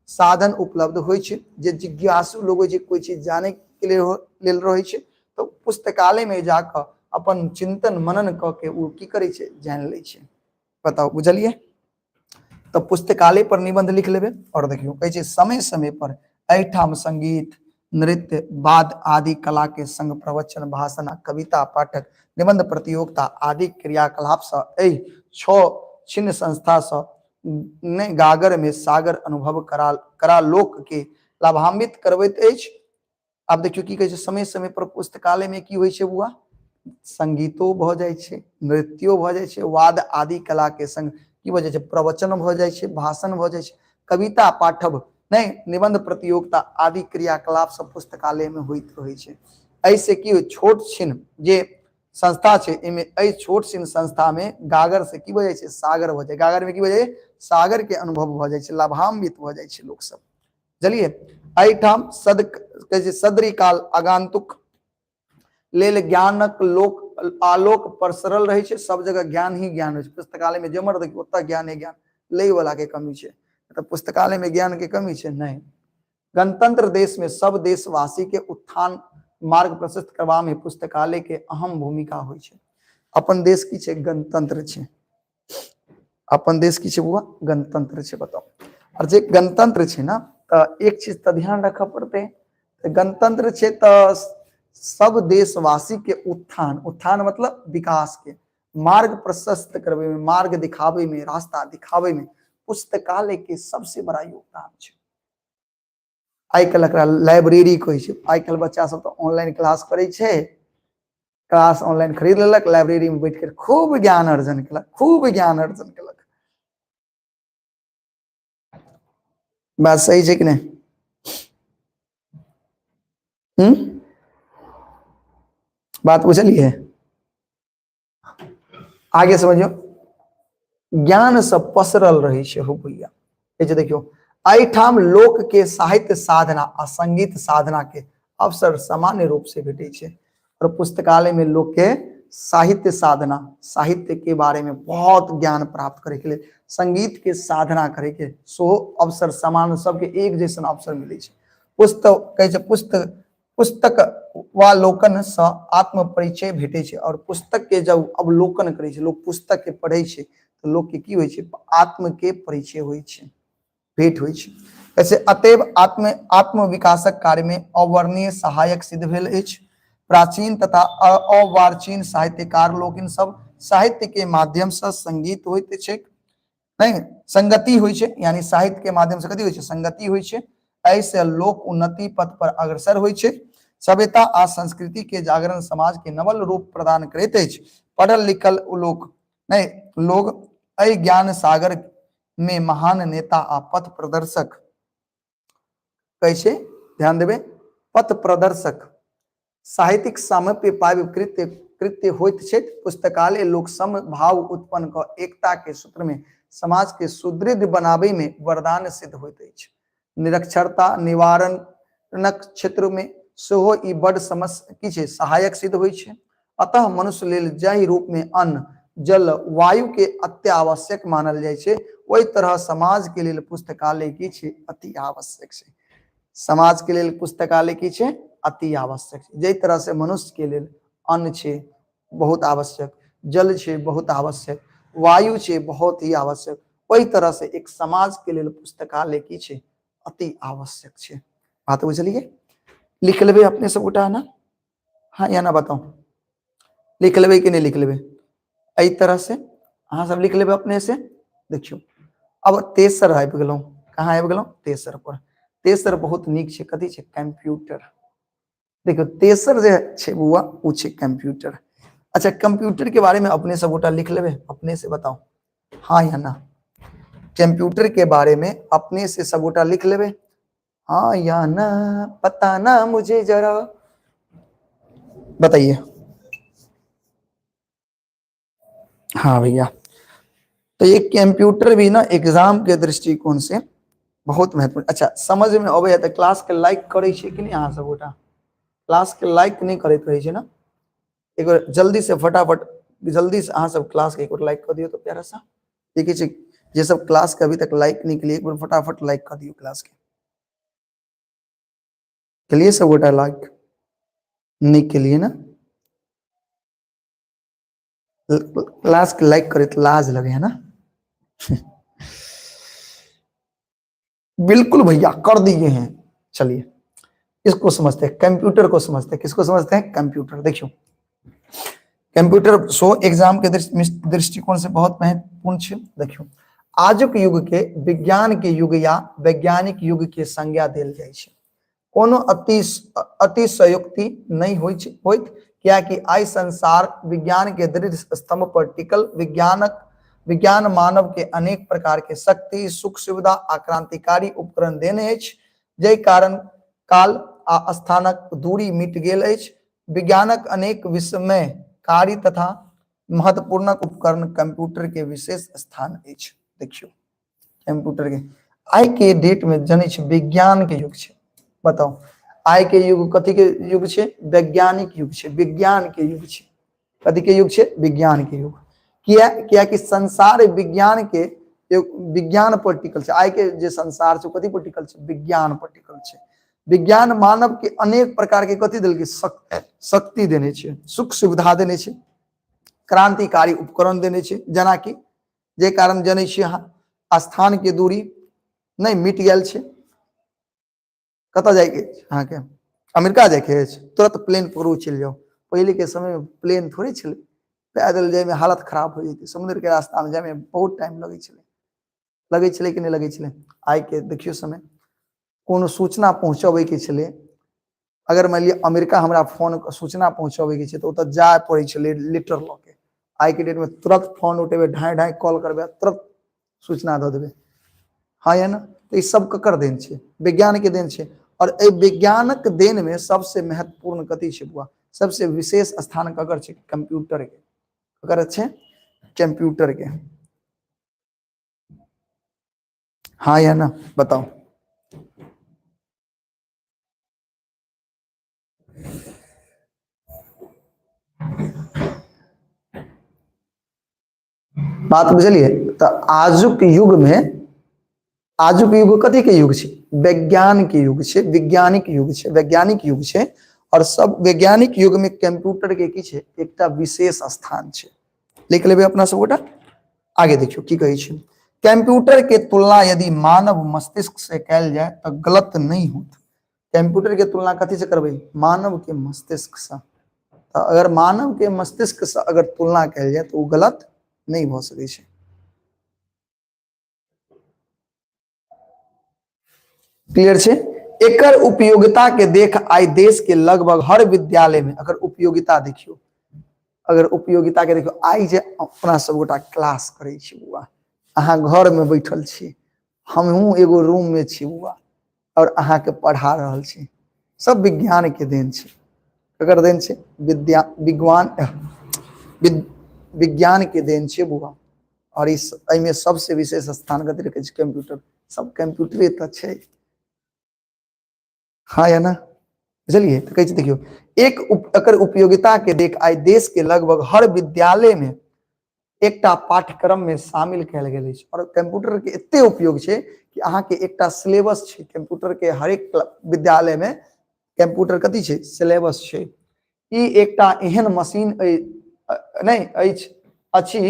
साधन उपलब्ध होइ छै। जे जिज्ञासु लोग होइ छै, कोई चीज जाने के लेल रहै छै, तऽ पुस्तकालय में जाकऽ अपन चिंतन मनन कऽ के ओ की करै छै, जानि लै छै। बताउ, बुझलियै? तऽ पुस्तकालय पर निबंध लिख लेबै। और देखियौ, कहै छै समय समय पर एहिठाम संगीत, नृत्य, वाद आदि कला के संग प्रवचन, भाषण, कविता पाठक, निबंध प्रतियोगिता आदि क्रियाकलाप सँ एहि छओ छिन्न संस्था सँ ने गागर में सागर अनुभव करा करा लोक के लाभान्वित करबैत अछि। आब देखियौ की कहै छै, समय समय पर पुस्तकालय में की होइ छै बुआ? संगीतो भऽ जाइ छै, नृत्यो भऽ जाइ छै, वाद आदि कला के संग की भऽ जाइ छै? प्रवचन भऽ जाइ छै, भाषण भऽ जाइ छै, कविता पाठव नहि, निबंध प्रतियोगिता आदि क्रियाकलाप सब पुस्तकालय में होइत रहै छै। एहिसे की होइ? छोट छिन जे संस्था छै, एहिमे एहि छोट छिन संस्था में गागर से की भऽ जाइ छै? सागर भऽ जाइ। गागर में की भऽ जाइ? सागर के अनुभव भऽ जाइ छै, लाभान्वित भऽ जाइ छै लोक सब। बुझलियै? एहिठाम सद कहै छै सदरी काल आगंतुक लेल ज्ञानक लोक आलोक पसरल रहै छै। सब जगह ज्ञान ही ज्ञान होइ छै। पुस्तकालय में जेम्हर देखियौ ओतऽ ज्ञान ही ज्ञान। लै वाला के कमी छै। तऽ पुस्तकालय में ज्ञान के कमी छै? नहि। गणतंत्र देश में सब देशवासी के उत्थान मार्ग प्रशस्त करबा में पुस्तकालय के अहम भूमिका होइ छै। अपन देश की छै? गणतंत्र छै। अपन देश की छै बुआ? गणतंत्र छै। बताउ, और जे गणतंत्र छै ना, तऽ एक चीज तऽ ध्यान रखऽ पड़तै। तऽ गणतंत्र छै तऽ सब देशवासी के उत्थान, उत्थान मतलब विकास के मार्ग प्रशस्त करबै में, मार्ग दिखाबै में, रास्ता दिखाबै में पुस्तकालय के सबसे बड़ा योगदान छै। आइ काल्हि एकरा लाइब्रेरी कहै छै। आइ काल्हि बच्चा सब तऽ ऑनलाइन क्लास करै छै, क्लास ऑनलाइन खरीद लेलक, लाइब्रेरी में बैठ कर खूब ज्ञान अर्जन केलक, खूब ज्ञान अर्जन केलक। बात सही छै कि नहि? हम्म बात बुझलियै? आगे समझियौ, ज्ञान सब पसरल रहै छै हो भैया। जे देखियौ, एहिठाम लोक के साहित्य साधना आ संगीत साधना के अवसर सामान्य रूप से भेटै छै। और पुस्तकालय में लोक के साहित्य साधना, साहित्य के बारे में बहुत ज्ञान प्राप्त करे के लेल, संगीत के साधना करे के सेहो अवसर समान, सबके एक जैसन अवसर मिलै छै। पुस्तक कहै छै, पुस्तक पुस्तक वालोकन सँ आत्म परिचय भेटै छै। और पुस्तक के जब अवलोकन करै छै लोक, पुस्तक के पढ़ै छै, तऽ लोक के की होइ छै? आत्म के परिचय होइ छै, भेंट होइ छै। ऐसे अतएव आत्म आत्म विकासक कार्य में अवर्णीय सहायक सिद्ध भेल अछि। प्राचीन तथा अवार्चीन साहित्यकार लोकिन सब साहित्य के माध्यम से संगीत होइत छैक नहि, संगति होइ छै, यानी साहित्य के माध्यम से कथी होइ छै? संगति होइ छै। एहिसे लोक उन्नति पथ पर अग्रसर होइ छै। सभ्यता आ संस्कृति के जागरण समाज के नवल रूप प्रदान करैत अछि। पढ़ल लिखल लोक नहि, लोग एहि ज्ञान सागर में महान नेता आ पथ प्रदर्शक कहै छै। ध्यान देबै, पथ प्रदर्शक साहित्यिक सामप्य पाबि कृत्य कृत्य होइत छथि। पुस्तकालय लोक सम भाव उत्पन्न कऽ एकता के सूत्र में समाज के सुदृढ़ बनाबै में वरदान सिद्ध होइत अछि। निरक्षरता निवारणक क्षेत्र में सेहो ई बड समस्या की छै, सहायक सिद्ध होइ छै। अतः मनुष्य लेल जाहि रूप में अन्न, जल, वायु के अत्यावश्यक मानल जाइ छै, ओहि तरह समाज के लेल पुस्तकालय की छै? अति आवश्यक छै। समाज के लेल पुस्तकालय की छै? अति आवश्यक छै। जाहि तरह से मनुष्य के लेल अन्न छै बहुत आवश्यक, जल छै बहुत आवश्यक, वायु छै बहुत ही आवश्यक, ओहि तरह से एक समाज के लेल पुस्तकालय की छै? अति आवश्यक छै। बात बुझलियै? लिख लेबै अपने सब गोटा ना? हाँ या ना बताउ, लिख लेबै कि नहि लिख लेबै? एहि तरह से अहाँ सब लिख लेबै अपने से। देखियौ, अब तेसर आबि गेलहुँ। कहाँ आबि गेलहुँ? तेसर पर। तेसर बहुत नीक छै। कथी छै? कंप्यूटर। देखियौ, तेसर जे छै बौआ, ओ छै कंप्यूटर। अच्छा, कंप्यूटर के बारे में अपने सब गोटा लिख लेबै अपने से? बताउ, हाँ या ना? कंप्यूटर के बारे में अपने से सब गोटा लिख लेबै, हाँ या ना? पता ना मुझे, जरा बताइए। हाँ भैया, तो ये कंप्यूटर भी ना एग्जाम के दृष्टिकोण से बहुत महत्वपूर्ण। अच्छा, समझ में अबै है तऽ क्लास के लाइक करै छियै कि नहि? अहाँ सब गोटा क्लास के लाइक नहि करैत रहै छै ना? एक बेर जल्दी से, फटाफट, जल्दी से अहाँ सब क्लास के एक बार लाइक कर दियौ। तो प्यारा सा देखै छै, जे सब क्लास के अभी तक लाइक नहीं के लिए, एक बार फटाफट लाइक कर दियौ क्लास के। के लिए सब गोटा लाइक नहीं के लिए ना? क्लास के लाइक करैत लाज लगे है ना। बिल्कुल भैया कर दिए हैं। चलिए इसको समझते हैं, कंप्यूटर को समझते हैं। किसको समझते हैं? कंप्यूटर। देखियो कंप्यूटर सो एग्जाम के दृष्टिकोण से बहुत महत्वपूर्ण है। देखियो आजुक युग के विज्ञान के युग या वैज्ञानिक युग के संज्ञा देल जाइ छै। कोनो अतिशयोक्ति नहि होइत, कियाकि आइ संसार विज्ञान के दृढ़ स्तंभ पर टिकल विज्ञान मानव के अनेक प्रकार के शक्ति, सुख सुविधा आ क्रांतिकारी उपकरण देने अछि, जाहि कारण काल आ स्थानक दूरी मिट गेल अछि। विज्ञानक अनेक विस्मयकारी तथा महत्वपूर्ण उपकरण कंप्यूटर के विशेष स्थान अछि। देखियौ कंप्यूटर के आइ के डेट में जनै छै विज्ञान के युग छै। बताउ आइ के युग कथी के युग छै? वैज्ञानिक युग छै, विज्ञान के युग छै। कथी के युग छै? विज्ञान के युग। किया? किया कि संसार विज्ञान के विज्ञान पर टिकल छै। आइ के जे संसार छै कथी पर टिकल छै? विज्ञान पर टिकल छै। विज्ञान मानव के अनेक प्रकार के कथी देलकै? शक्ति देने छै, सुख सुविधा देने छै, क्रांतिकारी उपकरण देने छै। जेनाकि जे कारण जनै छी अहाँ स्थान के दूरी नहि मिट गेल छै। कतऽ जाइके अछि अहाँके? अमेरिका जाइके अछि, तुरंत प्लेन पकड़ू चलि जाउ। पहिले के समय में प्लेन थोड़े छलै, पैदल जाइमे हालत खराब हो जेतै, समुद्र के रास्ता में जाइमे बहुत टाइम लगै छलै। लगै छलै कि नहि लगै छलै? आइ के देखियौ समय, कोनो सूचना पहुँचबै के छलै, अगर मान लिअ अमेरिका हमरा फोन सूचना पहुँचबै के छै तऽ ओतऽ जाय पड़ै छलै लेटर लऽ के। आइ के डेट में तुरंत फोन उठेबै, ढाई ढाई कॉल करबै, तुरंत सूचना दऽ देबै। हाँ या ना? तऽ ई सब ककर देन छै? विज्ञान के देन छै। और एहि विज्ञानक देन में सबसे महत्वपूर्ण कथी छै बुआ? सबसे विशेष स्थान ककर छै? कंप्यूटर के। ककर छै? कंप्यूटर के। हाँ या ना बताओ? बात बुझलिए? तो आजुक युग में, आजुक युग कथी के युग छै? विज्ञान के युग छै, वैज्ञानिक युग छै, वैज्ञानिक युग छै। और सब वैज्ञानिक युग में कंप्यूटर के की छै? एकटा विशेष स्थान छै। लिख लेबै अपना सब गोटा। आगे देखियौ की कहै छै। कंप्यूटर के तुलना यदि मानव मस्तिष्क से कैल जाय तो गलत नहीं होत। कंप्यूटर के तुलना कथी से करबै? मानव के मस्तिष्क से। तो अगर मानव के मस्तिष्क से अगर तुलना कैल जाय तो वो गलत नहीं भ सकै छै। क्लियर छै? एकर उपयोगिता के देख आइ देश के लगभग हर विद्यालय में, अगर उपयोगिता देखियो, अगर उपयोगिता के देखियो, आइ जे अपना सब गोटा क्लास करै छी बुआ, अहाँ घर में बैठल छी, हमहूँ एगो रूम में छी बुआ, और अहाँ के पढ़ा रहल छी, सब विज्ञान के देन छै। ककर देन छै? विद्या विद्वान विज्ञान के देन छै बुआ। और इस एहिमे सबसे विशेष स्थान कथी रखै छै? कंप्यूटर। सब कंप्यूटरे तऽ छै। हाँ या ना? बुझलिए? तऽ कहै छै देखियौ, एक एकर उपयोगिता के देख आइ देश के लगभग हर विद्यालय में एकटा पाठ्यक्रम में शामिल कयल गेल अछि। और कंप्यूटर के एते उपयोग छै कि अहाँ के एकटा सिलेबस छै कंप्यूटर के, हरेक विद्यालय में कंप्यूटर कथी छै? सिलेबस छै। ई एकटा एहन मशीन नहि अछि, अछि,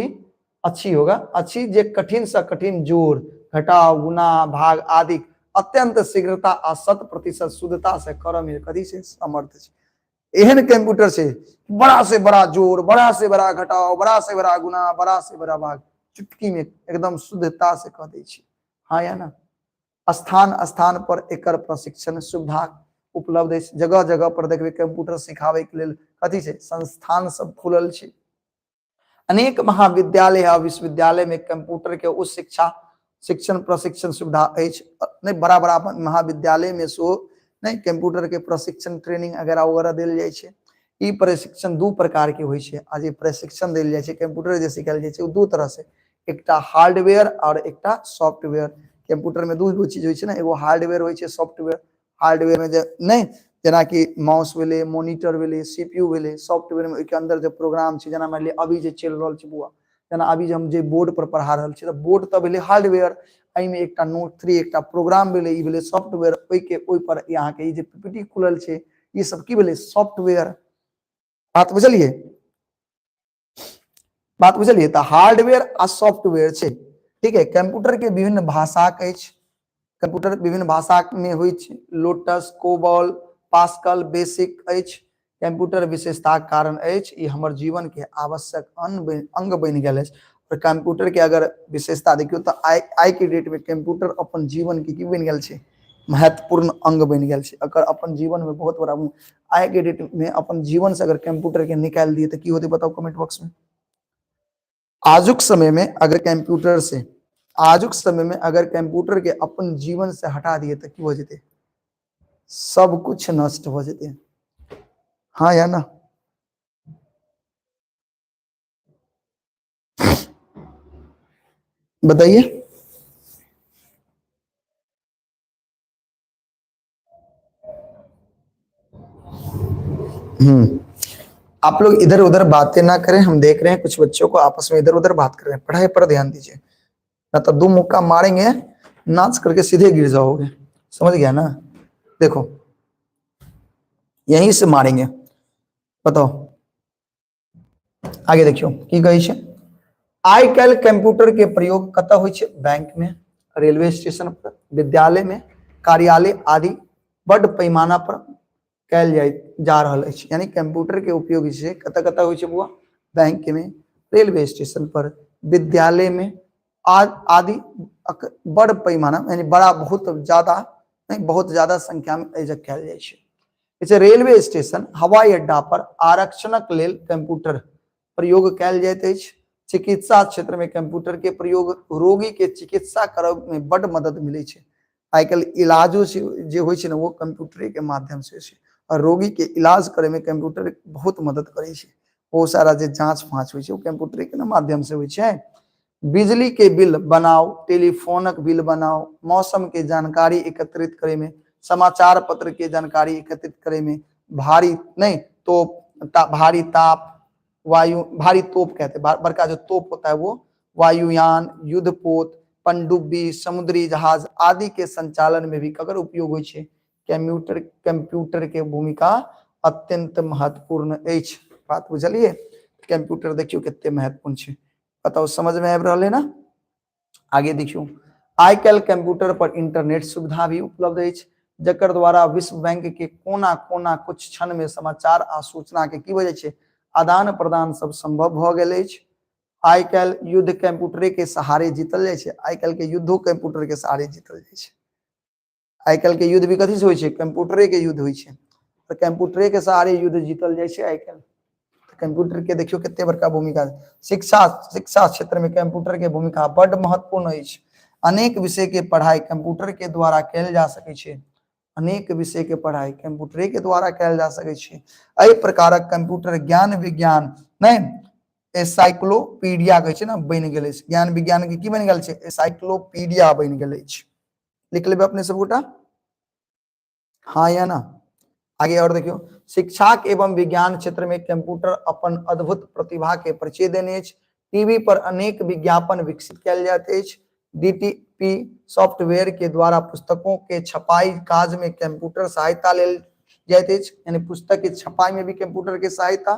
अछि होगा, अछि जे कठिन से कठिन जोड़, घटाव, गुणा, भाग आदि अत्यंत शीघ्रता आ 100% शुद्धता से करऽ में कथी छै? समर्थ छै। एहन कंप्यूटर छै, बड़ा से बड़ा जोड़, बड़ा से बड़ा घटाव, बड़ा से बड़ा गुणा, बड़ा से बड़ा भाग चुटकी में एकदम शुद्धता से कह दै छै। हाँ या ना? स्थान स्थान पर एकर प्रशिक्षण सुविधा उपलब्ध अछि। जगह जगह पर देखबै कंप्यूटर सिखाबै के लेल कथी छै? संस्थान सब खुलल छै। अनेक महाविद्यालय आ विश्वविद्यालय में कंप्यूटर के उच्च शिक्षा शिक्षण प्रशिक्षण सुविधा अछि। नहि, बड़ा बड़ा महाविद्यालय में सेहो नहि कंप्यूटर के प्रशिक्षण ट्रेनिंग वगैरह वगैरह देल जाइ छै। ई प्रशिक्षण दू प्रकार के होइ छै। आ जे प्रशिक्षण देल जाइ छै, कंप्यूटर जे सिखायल जाइ छै, ओ दू तरह से, एकटा हार्डवेयर और एकटा सॉफ्टवेयर। कंप्यूटर में दू गो चीज होइ छै ने, एगो हार्डवेयर होइ छै, सॉफ्टवेयर। हार्डवेयर में जे नहि जेनाकि माउस भेलै, मोनिटर भेलै, सीपीयू भेलै। सॉफ्टवेयर में ओहिके अंदर जे प्रोग्राम छै, जेना मानि लिअ अभी जे चलि रहल छै बौआ, जेना अभी जे हम जे बोर्ड पर पढ़ा रहल छी, तऽ बोर्ड तऽ भेलै हार्डवेयर, एहिमे एकटा नोट थ्री एकटा प्रोग्राम भेलै, ई भेलै सॉफ्टवेयर। ओहिके ओहि पर अहाँके ई जे पीपीटी खुलल छै, ई सब की भेलै? सॉफ्टवेयर। बात बुझलियै? बात बुझलियै? तऽ हार्डवेयर आ सॉफ्टवेयर छै। ठीक है, कंप्यूटर के विभिन्न भाषाक अछि, कंप्यूटर विभिन्न भाषा में होइ छै, लोटस, कोबॉल, पास्कल, बेसिक अछि। कंप्यूटर विशेषताक कारण अछि ई हमर जीवन के आवश्यक अंग बनि गेल अछि। और कंप्यूटर के अगर विशेषता देखियौ तऽ आइ आइ के डेट में कंप्यूटर अपन जीवन के की बनि गेल छै? महत्वपूर्ण अंग बनि गेल छै। अगर अपन जीवन में बहुत बड़ा आइ के डेट में अपन जीवन से अगर कंप्यूटर के निकालि दिए तऽ की होतै बताउ कमेंट बॉक्स में। आजुक समय में अगर कंप्यूटर से, आजुक समय में अगर कंप्यूटर के अपन जीवन से हटा दिए तऽ की हो जेतै? सब कुछ नष्ट हो जेतै। हाँ या ना? बताइए। आप लोग इधर उधर बातें ना करें, हम देख रहे हैं कुछ बच्चों को आपस में इधर उधर बात कर रहे हैं। पढ़ाई पर ध्यान दीजिए, ना तो दो मुक्का मारेंगे, नाच करके सीधे गिर जाओगे, समझ गया ना? देखो यहीं से मारेंगे। बताओ आगे देखियो की कहै छै। आइ काल्हि कंप्यूटर के प्रयोग कतऽ होइ छै? बैंक में, रेलवे स्टेशन पर, विद्यालय में, कार्यालय आदि बड पैमाना पर कयल जाय जा रहल अछि। यानी कंप्यूटर के उपयोग जे छै कतऽ कतऽ होइ छै बुआ? बैंक में, रेलवे स्टेशन पर, विद्यालय में आदि बड़ पैमाना, यानी बड़ा बहुत ज्यादा नहीं, बहुत ज्यादा संख्या में एहि कयल जाइ छै। रेलवे स्टेशन, हवाई अड्डा पर आरक्षणक लेल कंप्यूटर प्रयोग कयल जाइत अछि। चिकित्सा क्षेत्र में कंप्यूटर के प्रयोग रोगी के चिकित्सा करब में बड मदद मिलै छै। आइ काल्हि इलाजो जे होइ छै ने वो कंप्यूटरे के माध्यम से छै, और रोगी के इलाज करे में कंप्यूटर बहुत मदद करै छै। बहुत सारा जे जांच फाँच होइ छै वो कंप्यूटरे के माध्यम से होइ छै। बिजली के बिल बनाओ, टेलीफोनक बिल बनाओ, मौसम के जानकारी एकत्रित करे में, समाचार पत्र के जानकारी एकत्रित करे में, भारी नहीं तो भारी ताप वायु, भारी तोप कहते हैं, बड़का जो तोप होता है वो, वायुयान, युद्धपोत, पनडुब्बी, समुद्री जहाज आदि के संचालन में भी ककर उपयोग होइ छै? कंप्यूटर। कंप्यूटर के भूमिका अत्यंत महत्वपूर्ण अछि। बात बुझलियै? कंप्यूटर देखियौ कते महत्वपूर्ण छै। बताउ समझ में आबि रहल है ना? आगे देखियौ, आइ काल्हि कंप्यूटर पर इंटरनेट सुविधा भी उपलब्ध अछि, जकर द्वारा विश्व बैंक के कोना कोना कुछ क्षण में समाचार आ सूचना के की भऽ जाइ छै? आदान प्रदान सब संभव भऽ गेल अछि। आइ काल्हि युद्ध कंप्यूटरे के सहारे जीतल जाइ छै। आइ काल्हि के युद्धो कंप्यूटर के सहारे जीतल जाइ छै। आइ काल्हि के युद्ध भी कथी से होइ छै? कंप्यूटरे के युद्ध होइ छै, तऽ कंप्यूटरे के सहारे युद्ध जीतल जाइ छै आइ काल्हि। कंप्यूटर के देखियौ कते बड़का भूमिका। शिक्षा शिक्षा क्षेत्र में कंप्यूटर के भूमिका बड महत्वपूर्ण अछि। अनेक विषय के पढ़ाई कंप्यूटर के द्वारा कयल जा सकै छै। अनेक विषय के पढ़ाई कंप्यूटरे के द्वारा कयल जा सकै छै। एहि प्रकारक कंप्यूटर ज्ञान विज्ञान नहि एसाइक्लोपीडिया कहै छै ने, बनि गेल अछि। ज्ञान विज्ञान के की बनि गेल छै? एसाइक्लोपीडिया बनि गेल अछि। लिख लेबै अपने सब गोटा, हाँ या ना? आगे और देखियो, शिक्षा एवं विज्ञान क्षेत्र में कंप्यूटर अपन अद्भुत प्रतिभा के परिचय देने अछि। टीवी पर अनेक विज्ञापन विकसित कयल जाइत अछि। डीटीपी सॉफ्टवेयर के द्वारा पुस्तकों के छपाई काज में कंप्यूटर सहायता लेल जाइत अछि, यानी पुस्तक के छपाई में भी कंप्यूटर के सहायता।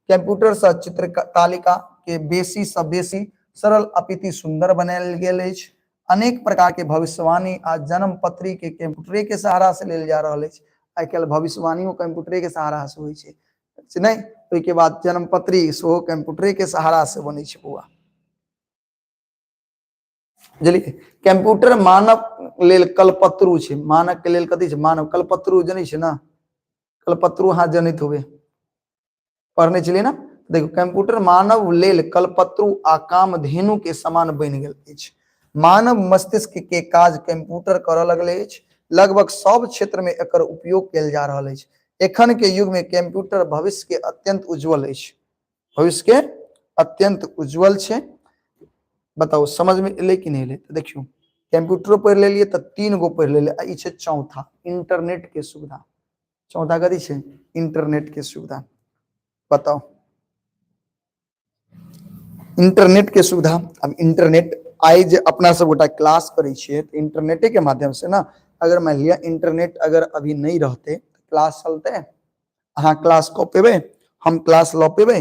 कंप्यूटर से चित्र तालिका के बेसी से बेसी सरल अपिति सुंदर बनायल गेल अछि। अनेक प्रकार के भविष्यवाणी आ जन्म पत्री के कंप्यूटरे के सहारा से लेल जा रहल अछि। आइ काल्हि भविष्यवाणियो कंप्यूटरे के सहारा से होइ छै से नहि? ओहिके बाद जन्म पत्री सेहो कंप्यूटरे के सहारा से बनै छै बौआ, बुझलियै? कंप्यूटर मानव लेल कलपत्रु छै। मानव के लेल कथी छै? मानव कलपत्रु जनै छै ने? कलपत्रु अहाँ जनैत होबै, पढ़ने छलियै ने? देखो, कंप्यूटर मानव लेल कलपत्रु आ कामधेनु के समान बनि गेल अछि। मानव मस्तिष्क के काज कंप्यूटर करऽ लगले अछि। लगभग सब क्षेत्र में एकर उपयोग कयल जा रहल अछि। एखन के युग में कंप्यूटर भविष्य के अत्यंत उज्जवल अछि, भविष्य के अत्यंत उज्जवल छै। बताउ समझ में एलै कि नहि एलै? तऽ देखियौ, कंप्यूटरो पढ़ि लेलियै तऽ 3 गो पढ़ि लेलियै, आ ई छै चौथा, इंटरनेट के सुविधा। चौथा कथी छै? इंटरनेट के सुविधा। बताउ, इंटरनेट के सुविधा। अब इंटरनेट आइ जे अपना सब गोटा क्लास करै छियै तऽ इंटरनेटे के माध्यम से ना। अगर मान लिअ इंटरनेट अगर अभी नहीं रहते तऽ क्लास चलते? अहाँ क्लास कऽ पेबै? हम क्लास लऽ पेबै?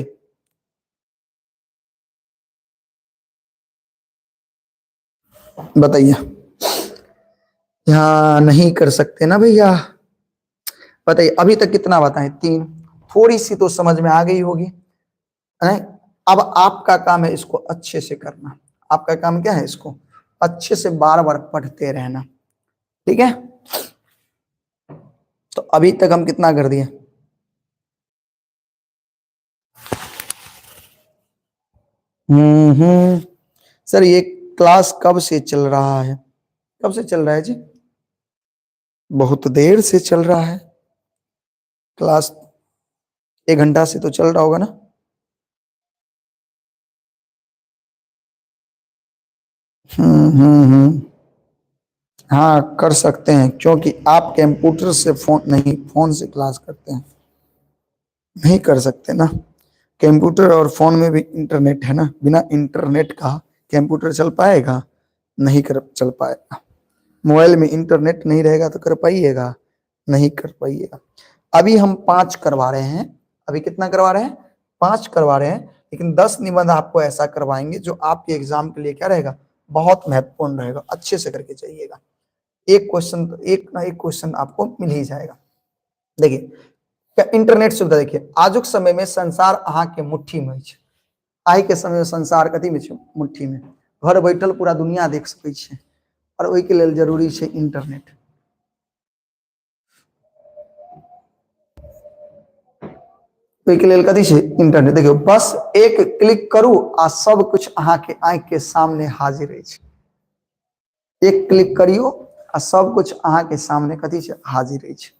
बताइए, यहाँ नहीं कर सकते ना भैया। बताइए अभी तक कितना बताएं? 3। थोड़ी सी तो समझ में आ गई होगी, नहीं? अब आपका काम है इसको अच्छे से करना। आपका काम क्या है? इसको अच्छे से बार बार पढ़ते रहना, ठीक है। तो अभी तक हम कितना कर दिए? सर ये क्लास कब से चल रहा है? कब से चल रहा है जी? बहुत देर से चल रहा है क्लास, 1 घंटा से तो चल रहा होगा ना। हाँ कर सकते हैं, क्योंकि आप कंप्यूटर से फोन नहीं, फोन से क्लास करते हैं, नहीं कर सकते ना। कंप्यूटर और फोन में भी इंटरनेट है ना, बिना इंटरनेट का कंप्यूटर चल पाएगा? नहीं कर चल पाएगा। मोबाइल में इंटरनेट नहीं रहेगा तो कर पाइएगा? नहीं कर पाइएगा। अभी हम 5 करवा रहे हैं। अभी कितना करवा रहे हैं? 5 करवा रहे हैं, लेकिन 10 निबंध आपको ऐसा करवाएंगे जो आपके एग्जाम के लिए क्या रहेगा? बहुत महत्वपूर्ण रहेगा। अच्छे से करके जाइएगा, एक क्वेश्चन तो एक ना एक क्वेश्चन आपको मिल ही जाएगा। देखिए क्या इंटरनेट सुविधा, देखिए आजुक समय में संसार अहाँ के मुट्ठी में अछि। आइ के समय में संसार कथी में छै? मुट्ठी में। घर बैठल पूरा दुनिया देख सकै छै, और ओहि के लेल जरूरी छै इंटरनेट। ओहि के लेल कथी छै? इंटरनेट। देखियौ बस एक क्लिक करू आ सब कुछ अहाँ के आंखि के सामने हाजिर अछि। एक क्लिक करियो आ सब कुछ अहाँ के सामने कथी छै? हाजिर अछि।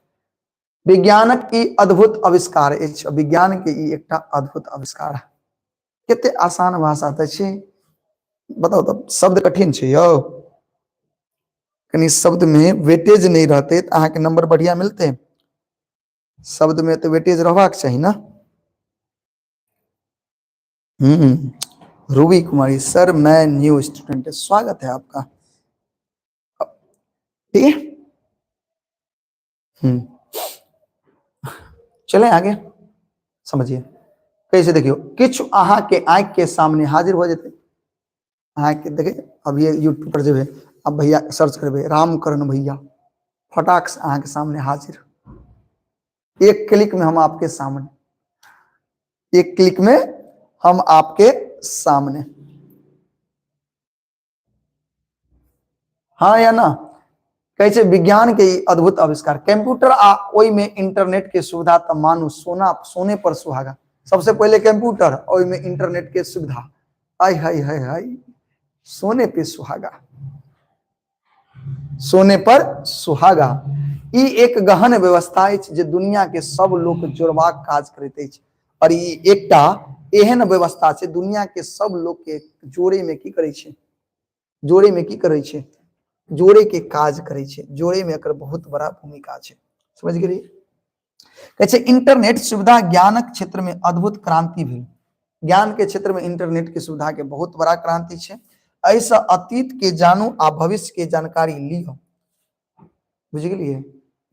विज्ञानक ई अद्भुत आविष्कार अछि। विज्ञान के ई एकटा अद्भुत आविष्कार। कते आसान भाषा तऽ छै, बताउ तऽ शब्द कठिन छै यौ। कनी शब्द में वेटेज नहीं रहते तऽ अहाँके नंबर बढ़िया मिलते। शब्द में तऽ वेटेज रहबाक चाही ना। रूबी कुमारी सर मैं न्यू स्टूडेंट, स्वागत है आपका। ठीक है, चले आगे। समझिए कैसे, देखियो किछु अहाँ के आंखि के सामने हाजिर हो जेते। अहाँ के देखे अब ये यूट्यूब पर जेबे, अब भैया सर्च करबे रामकरण भैया, फटाक से अहाँ के सामने हाजिर। एक क्लिक में हम आपके सामने, एक क्लिक में हम आपके सामने। हाँ या ना? कहै छै विज्ञान के ई अद्भुत आविष्कार कंप्यूटर आ ओहि में इंटरनेट के सुविधा त मानू सोना सोने पर सुहागा। सबसे पहले कंप्यूटर ओहि में इंटरनेट के सुविधा, आय हाय हाय हाय, सोने पे सुहागा, सोने पर सुहागा। ई एक गहन व्यवस्था अछि जे दुनिया के सब लोक जोड़बाक काज करैत अछि। और ई एकटा एहन व्यवस्था छै दुनिया के सब लोक के जोड़े में की करै छै, जोड़े में की करै छै, जोड़े के काज करै छै। जोड़े में एकर बहुत बड़ा भूमिका छै। समझ गेलियै? कहै छै इंटरनेट सुविधा ज्ञानक क्षेत्र में अद्भुत क्रांति भेल। ज्ञान के क्षेत्र में इंटरनेट के सुविधा के बहुत बड़ा क्रांति छै। एहिसँ अतीत के जानू आ भविष्य के जानकारी लिअ। बुझि गेलियै?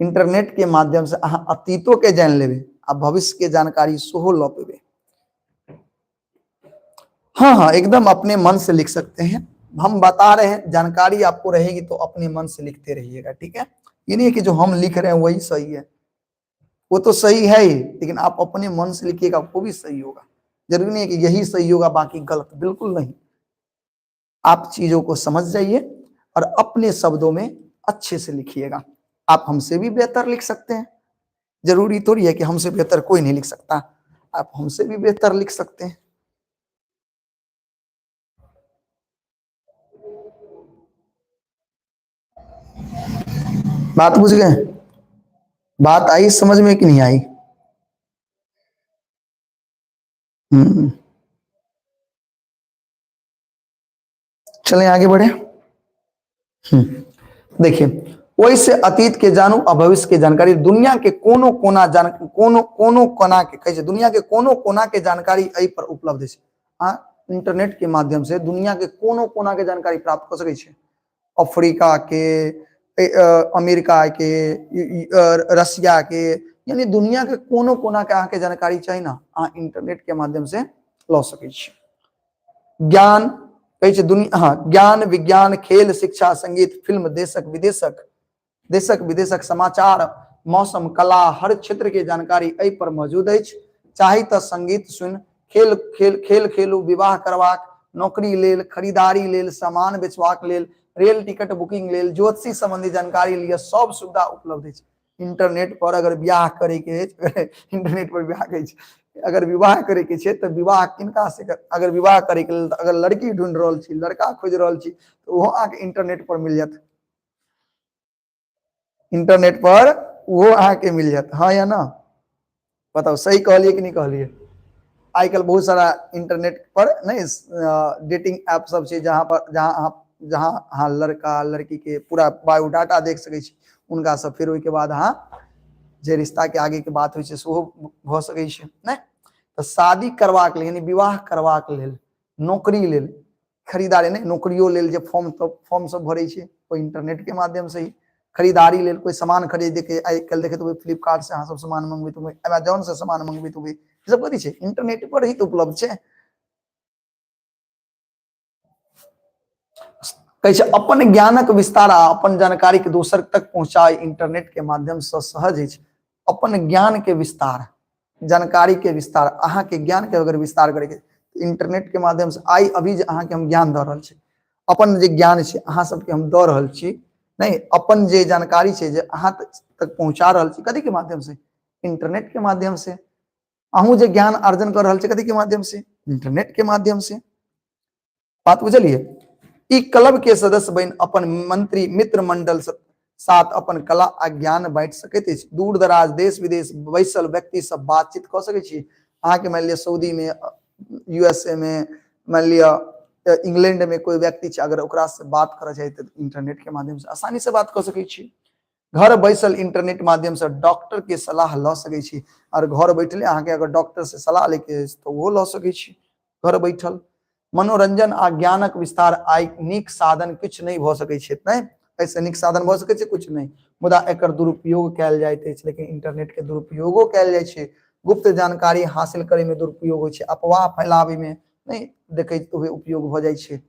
इंटरनेट के माध्यम से अहाँ अतीतो के जानि लेबै आ भविष्य के जानकारी सेहो लऽ पेबै। हाँ हाँ, एकदम अपने मन से लिख सकते हैं, हम बता रहे हैं, जानकारी आपको रहेगी तो अपने मन से लिखते रहिएगा, ठीक है। ये नहीं है कि जो हम लिख रहे हैं वही सही है, वो तो सही है ही, लेकिन आप अपने मन से लिखिएगा वो भी सही होगा। जरूरी नहीं है कि यही सही होगा बाकी गलत, बिल्कुल नहीं। आप चीजों को समझ जाइए और अपने शब्दों में अच्छे से लिखिएगा। आप हमसे भी बेहतर लिख सकते हैं, जरूरी थोड़ी है कि हमसे बेहतर कोई नहीं लिख सकता, आप हमसे भी बेहतर लिख सकते हैं। बात बुझ गए? बात आई समझ में कि नहीं आई? चलें आगे बढ़े। देखिए ओहिसे अतीत के जानू आ भविष्य के जानकारी, दुनिया के कोनो कोना जान, कोनो कोनो कोना के कहै छै, दुनिया के कोनो कोना के जानकारी एहि पर उपलब्ध छै। आ इंटरनेट के माध्यम से दुनिया के कोनो कोना के जानकारी प्राप्त कऽ सकै छै। अफ्रीका के, अमेरिका के, रसिया के, यानी दुनिया के कोनो कोना के अहाँके जानकारी चाही ना, अहाँ इंटरनेट के माध्यम से लऽ सकै छी। ज्ञान कहै छै दुनिया, हाँ, ज्ञान विज्ञान खेल शिक्षा संगीत फिल्म देशक विदेशक, देशक विदेशक समाचार मौसम कला हर क्षेत्र के जानकारी एहि पर मौजूद अछि। चाही तऽ संगीत सुन, खेल खेल खेल खेलू, विवाह करबाक, नौकरी लेल, खरीदारी लेल, सामान बेचबाक लेल, रेल टिकट बुकिंग लेल, ज्योतिषी संबंधी जानकारी लिए सब सुविधा उपलब्ध अछि। इंटरनेट पर अगर बियाह करे के अछि, इंटरनेट पर बियाह के अछि, अगर विवाह करे के छै तऽ विवाह किनका से कर, अगर विवाह करे के लेल अगर लड़की ढूंढ रहल छी, लड़का खोज रहल छी, तऽ ओहो अहाँके इंटरनेट पर मिल जायत। इंटरनेट पर ओहो अहाँके मिल जायत, हाँ या ना? बताउ सही कहलिए कि नहीं कहलिए? आइ काल्हि बहुत सारा इंटरनेट पर नहीं डेटिंग ऐप सब छै, जहाँ पर जहाँ अहाँ जहाँ अहाँ लड़का लड़की के पूरा बायोडाटा देख सकै छी उनका सब, फिर ओहिके बाद अहाँ जे रिश्ता के आगे के बात होइ छै सेहो भऽ सकै छै, नहि? तऽ शादी करबाक लेल यानी विवाह करबाक लेल, नौकरी लेल, खरीदारी नहि, नौकरियो लेल जे फॉर्म सब फॉर्म सब भरै छै ओहि इंटरनेट के माध्यम से ही, खरीदारी लेल कोई सामान खरीदे के आइ काल्हि देखैत होबै फ्लिपकार्ट से अहाँ सब सामान मंगबैत होबै, अमेजोन से सामान मंगबैत होबै, ई सब कथी छै? इंटरनेट पर ही तऽ उपलब्ध छै। कहै छै अपन ज्ञानक विस्तार आ अपन जानकारी के दोसर तक पहुंचाए इंटरनेट के माध्यम से सहज अछि। अपन ज्ञान के विस्तार, जानकारी के विस्तार, अहाँ के ज्ञान के अगर विस्तार करे के इंटरनेट के माध्यम से आइ अभी जे अहाँ के हम ज्ञान दऽ रहल छी, अपन जे ज्ञान छै अहाँ सबके हम दऽ रहल छी, नहीं अपन जे जानकारी छै जे अहाँ तक पहुंचा रहल छी, कथी के माध्यम से? इंटरनेट के माध्यम से। अहूँ जे ज्ञान अर्जन कर रहल छी कथी के माध्यम से? इंटरनेट के माध्यम से। बात बुझलिए? ई क्लब के सदस्य बनि अपन मंत्री मित्र मंडल साथ अपन कला आ ज्ञान बांटि सकैत अछि। दूर दराज देश विदेश बैसल व्यक्ति सब बातचीत कऽ सकै छी। अहाँके मानि लिअ सऊदी में, यूएसए में, मानि लिअ इंग्लैंड में कोई व्यक्ति छै, अगर ओकरा से बात करऽ चाही तऽ इंटरनेट के माध्यम से आसानी से बात कऽ सकै छी। घर बैसल इंटरनेट माध्यम से डॉक्टर के सलाह लऽ सकै छी, और घर बैठले अहाँके अगर डॉक्टर से सलाह लैके अछि तऽ ओहो लऽ सकै छी घर बैठल। मनोरंजन आ ज्ञानक विस्तार आइ नीक साधन किछु नहि भऽ सकै छै, नहि एहिसँ नीक साधन भऽ सकै छै किछु नहि, मुदा एकर दुरुपयोग कयल जाइत अछि। लेकिन इंटरनेट के दुरुपयोगो कयल जाइ छै, गुप्त जानकारी हासिल करे में दुरुपयोग होइ छै, अफवाह फैलाबै में नहि देखैत हुए उपयोग भऽ जाइ छै।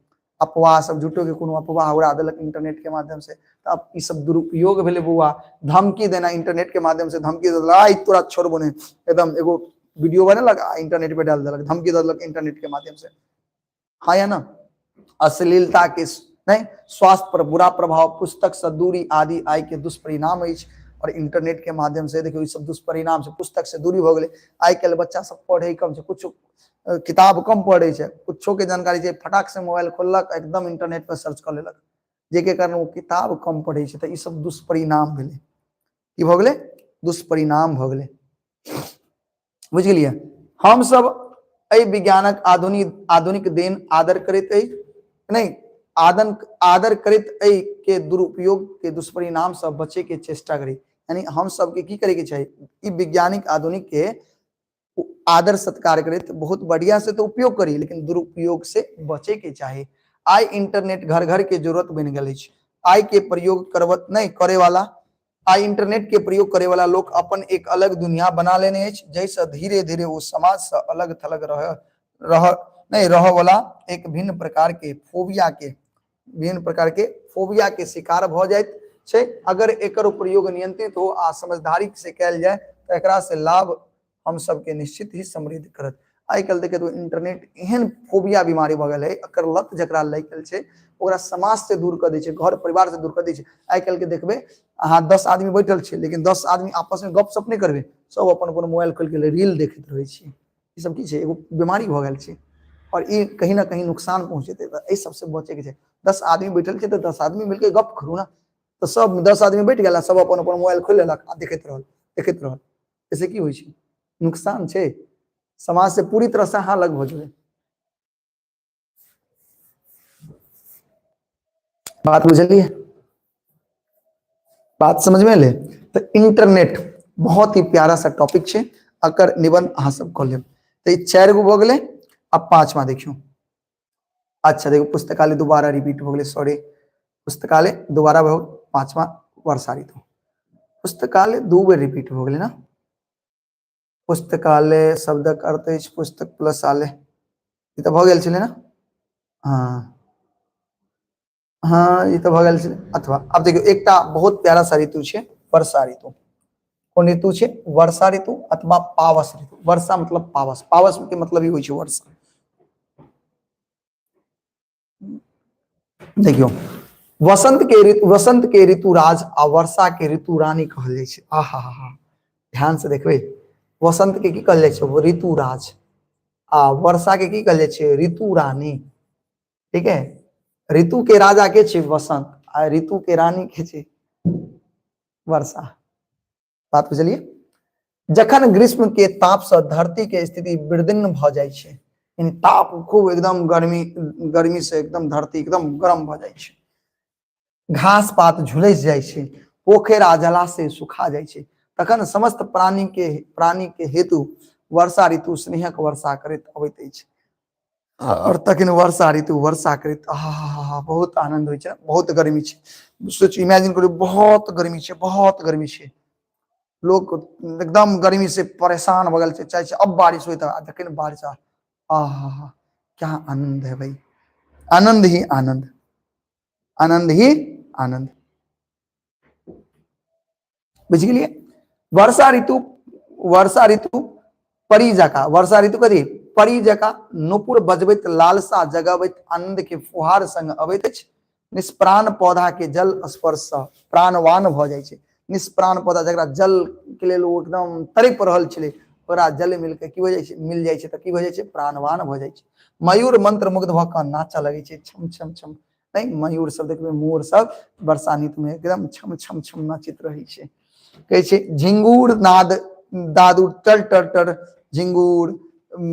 अफवाह सब झूठो के कोनो अफवाह उड़ा देलक इंटरनेट के माध्यम से, तऽ अब ई सब दुरुपयोग भेलै बौआ। धमकी देना इंटरनेट के माध्यम से, धमकी देलक आइ तोरा छोड़बो नहि, एकदम एगो वीडियो बनेलक आ इंटरनेट पे डाल देलक, धमकी दऽ देलक इंटरनेट के माध्यम से, हाँ या ना? अश्लीलता के नहीं स्वास्थ्य पर बुरा प्रभाव, पुस्तक से दूरी आदि आय के दुष्परिणाम अछि। और इंटरनेट के माध्यम से देखियौ ई सब दुष्परिणाम से पुस्तक से दूरी भऽ गेलै। आइ काल्हि बच्चा सब पढ़ै कम छै, कुछ किताब कम पढ़ै छै, कुछो के जानकारी छै फटाक से मोबाइल खोललक एकदम इंटरनेट पर सर्च कऽ लेलक, जाहिके कारण ओ किताब कम पढ़ै छै। तऽ ई सब दुष्परिणाम भेलै। की भऽ गेलै? दुष्परिणाम भऽ गेलै। बुझि गेलियै? हम सब एहि विज्ञानक आधुनिक आधुनिक देन आदर करैत अछि नहि आदन आदर करैत एहि के दुरुपयोग के दुष्परिणाम से बचे के चेष्टा करी। यानी हम सबके की करे के चाही? ई वैज्ञानिक आधुनिक के आदर सत्कार करैत बहुत बढ़िया से तो उपयोग करी, लेकिन दुरुपयोग से बचे के चाही। आइ इंटरनेट घर घर के जरूरत बनि गेल अछि। आइ के प्रयोग करबत नहीं करे वाला, आइ इंटरनेट के प्रयोग करे वाला लोग अपन एक अलग दुनिया बना लेने अछि, जाहिसँ धीरे धीरे ओ समाज से अलग थलग रह रह नहीं रह वाला एक भिन्न प्रकार के फोबिया के विभिन्न प्रकार के फोबिया के शिकार भऽ जाइत छै। अगर एकर प्रयोग नियंत्रित हो आ समझदारी से कयल जाय तऽ एकरा से लाभ हम सबके निश्चित ही समृद्ध करत। आइ काल्हि देखियौ तऽ इंटरनेट एहन फोबिया बीमारी भऽ गेल है, एकर लत जकरा लागि गेल छै ओकरा समाज से दूर कऽ दै छै, घर परिवार से दूर कऽ दै छै। आइ काल्हि के देखबै अहाँ 10 आदमी बैठल छै, लेकिन 10 आदमी आपस में गपशप नहि करबै, सब अपन अपन मोबाइल खोलि के रील देखैत रहै छै। ई सब की छै? एगो बीमारी भऽ गेल छै और ई कहीं ना कहीं नुकसान पहुंचेतै। तऽ एहि सबसे बचे के छै। 10 आदमी बैठल छै तऽ 10 आदमी मिलके गप करू ना, तऽ सब 10 आदमी बैठ गेल, सब अपन अपन मोबाइल खोलि लेलक आ देखैत रहल देखैत रहल। एहिसे की होइ छै? नुकसान छै, समाज से पूरी तरह से अहाँ अलग भऽ जेबै। बात बुझलिए? बात समझ में एलै? तऽ इंटरनेट बहुत ही प्यारा सा टॉपिक छै, एकर निबंध अहाँ सब कऽ लेब। तऽ ई 4 गो भऽ गेलै। अब 5वां देखियौ। अच्छा देखो पुस्तकालय दोबारा रिपीट हो गेलै, सॉरी, पुस्तकालय दोबारा भऽ 5वां वर्षा ऋतु। पुस्तकालय 2 बेर रिपीट हो गेलै ना। पुस्तकालय शब्दक अर्थ अछि पुस्तक प्लस आलय, ई तऽ भऽ गेल छलै ना। हाँ हँ, ई तऽ भऽ गेल छै। अथवा आब देखियौ, एकटा बहुत प्यारा सा ऋतु छै, वर्षा ऋतु। कोन ऋतु छै? वर्षा ऋतु अथवा पावस ऋतु। वर्षा मतलब पावस, पावस के मतलब ई होइ छै वर्षा। देखियौ, वसंत के ऋतु, वसंत के ऋतुराज आ वर्षा के ऋतु रानी कहल जाइ छै। आहा हा हा, ध्यान से देखबै, वसंत के की कहल जाइ छै? ऋतुराज। आ वर्षा के की कहल जाइ छै? ऋतु रानी। ठीक है, ऋतु के राजा के छै वसंत, आ ऋतु के रानी के छै वर्षा। बात बुझलिए? जखन ग्रीष्म के ताप से धरती के स्थिति विदीर्ण भ जाइ छै, यानी ताप खूब एकदम गर्मी, गर्मी से एकदम धरती एकदम गरम भ जाइ छै, घास पात झुलसि जाइ छै, पोखरि आ जलाशय सुखा जाइ छै, तखन समस्त प्राणी के हेतु वर्षा ऋतु स्नेहक वर्षा करैत अबैत अछि। आओर तखन वर्षा ऋतु वर्षा करैत, आहा, बहुत आनंद होइ छै। बहुत गर्मी छै, सोच, इमेजिन करू, बहुत गर्मी छै, बहुत गर्मी छै, लोक एकदम गर्मी से परेशान भऽ गेल छै, चाहै छै अब बारिश होय। तऽ जखन बारिश, आहा, क्या आनंद है भाई, आनंद ही आनंद, आनंद ही आनंद। बुझि गेलियै? वर्षा ऋतु, वर्षा ऋतु परी जका, वर्षा ऋतु कथी? परी जका नूपुर बजबैत, लालसा जगबैत, आनंद के फुहार संग अबैत अछि। निष्प्राण पौधा के जल स्पर्श सँ प्राणवान भऽ जाइ छै। निष्प्राण पौधा, जकरा जल के लेल ओ एकदम तड़प रहल छलै, ओकरा जल मिलके की भऽ जाइ छै? मिल जाइ छै तऽ की भऽ जाइ छै? प्राणवान भऽ जाइ छै। मयूर मंत्र मुग्ध भऽ कऽ नाचऽ लगै छै, छम छम छम। नहि, मयूर सब देखबै, मोर सब वर्षा ऋतु में एकदम छम छम छम नाचैत रहै छै। कहै छै झिंगूर नाद दादू टल टल टर, झिंगूर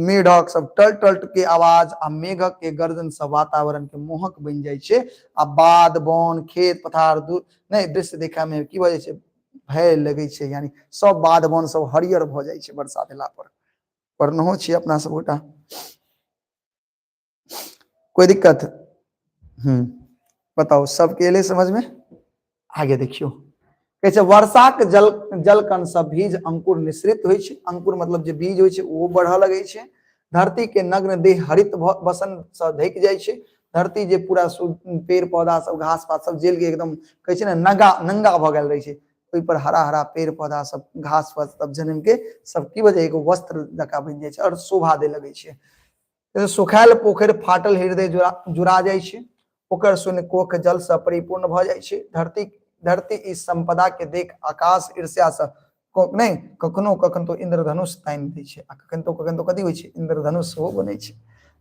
मेढक सब टल टल के आवाज आ मेघक के गर्जन सब वातावरण के मोहक बनि जाइ छै। आ बाध बन खेत पथार दू नहि दृश्य देखै में की भऽ जाइ छै? भय लगै छै। यानी सब बाध बन सब हरियर भऽ जाइ छै वर्षा भेला पर। पढ़नहो छी अपना सब गोटा, कोई दिक्कत? बताउ, सबके एलै समझ में? आगे देखियौ, कहै छै वर्षाक जल जलकण सब बीज अंकुर निश्रित होइ छै। अंकुर मतलब जे बीज होइ छै, ओ बढ़ऽ लगै छै। धरती के नग्न देह हरित वसन से ढकि जाइ छै। धरती जे पूरा पेड़ पौधा सब, घास पात सब जेल के एकदम कहै छै ने, नगा नंगा भऽ गेल रहै छै, ओहि पर हरा हरा पेड़ पौधा सब, घास पात सब जनम के सब की भऽ जाइ, एगो वस्त्र जकाँ बनि जाइ छै आओर शोभा दे लगै छै। सुखायल पोखरि फाटल हृदय जुड़ा जुड़ा जाइ छै, ओकर शून्य कोख जल से परिपूर्ण भऽ जाइ छै। धरती धरती ई संपदा के देख आकाश ईर्ष्या से नहि कखनो कखन तो इंद्रधनुष तानि दै छै, आ कखन तो कखन तो कथी होइ छै? इंद्रधनुष सेहो बनै छै।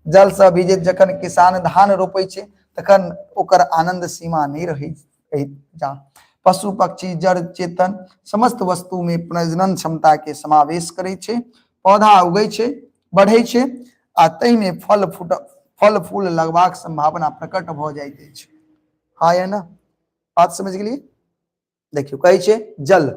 जल से भीजैत जखन किसान धान रोपै छै, तखन ओकर आनंद सीमा नहि रहै जा। पशु पक्षी जड़ चेतन समस्त वस्तु में प्रजनन क्षमता के समावेश करै छै। पौधा उगै छै, बढ़ै छै आ ताहिमे फल फूट फल फूल लगबाक संभावना प्रकट भऽ जाइत अछि। हाँ या ना? बात समझ गेलियै? देखियौ, कहै छै जल,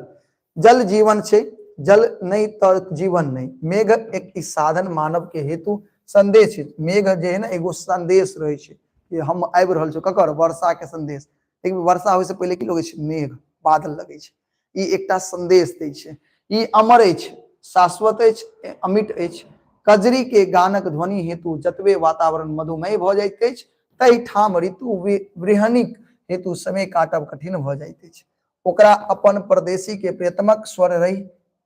जल जीवन छै, जल नहि तऽ जीवन नहि। मेघ एक ई साधन मानव के हेतु संदेश छै। मेघ जे है ने, एगो संदेश रहै छै कि हम आबि रहल छी। ककर? वर्षा के संदेश। लेकिन वर्षा होइ से पहिले की लगै छै? मेघ बादल लगै छै। ई एकटा संदेश दै छै। ई अमर अछि, शाश्वत अछि, अमिट अछि। कजरी के गानक ध्वनि हेतु जतबे वातावरण मधुमय भऽ जाइत अछि, ताहिठाम ऋतु वृहणिक हेतु समय काटब कठिन भऽ जाइत अछि। ओकरा अपन परदेशी के प्रियतमक स्वर रहि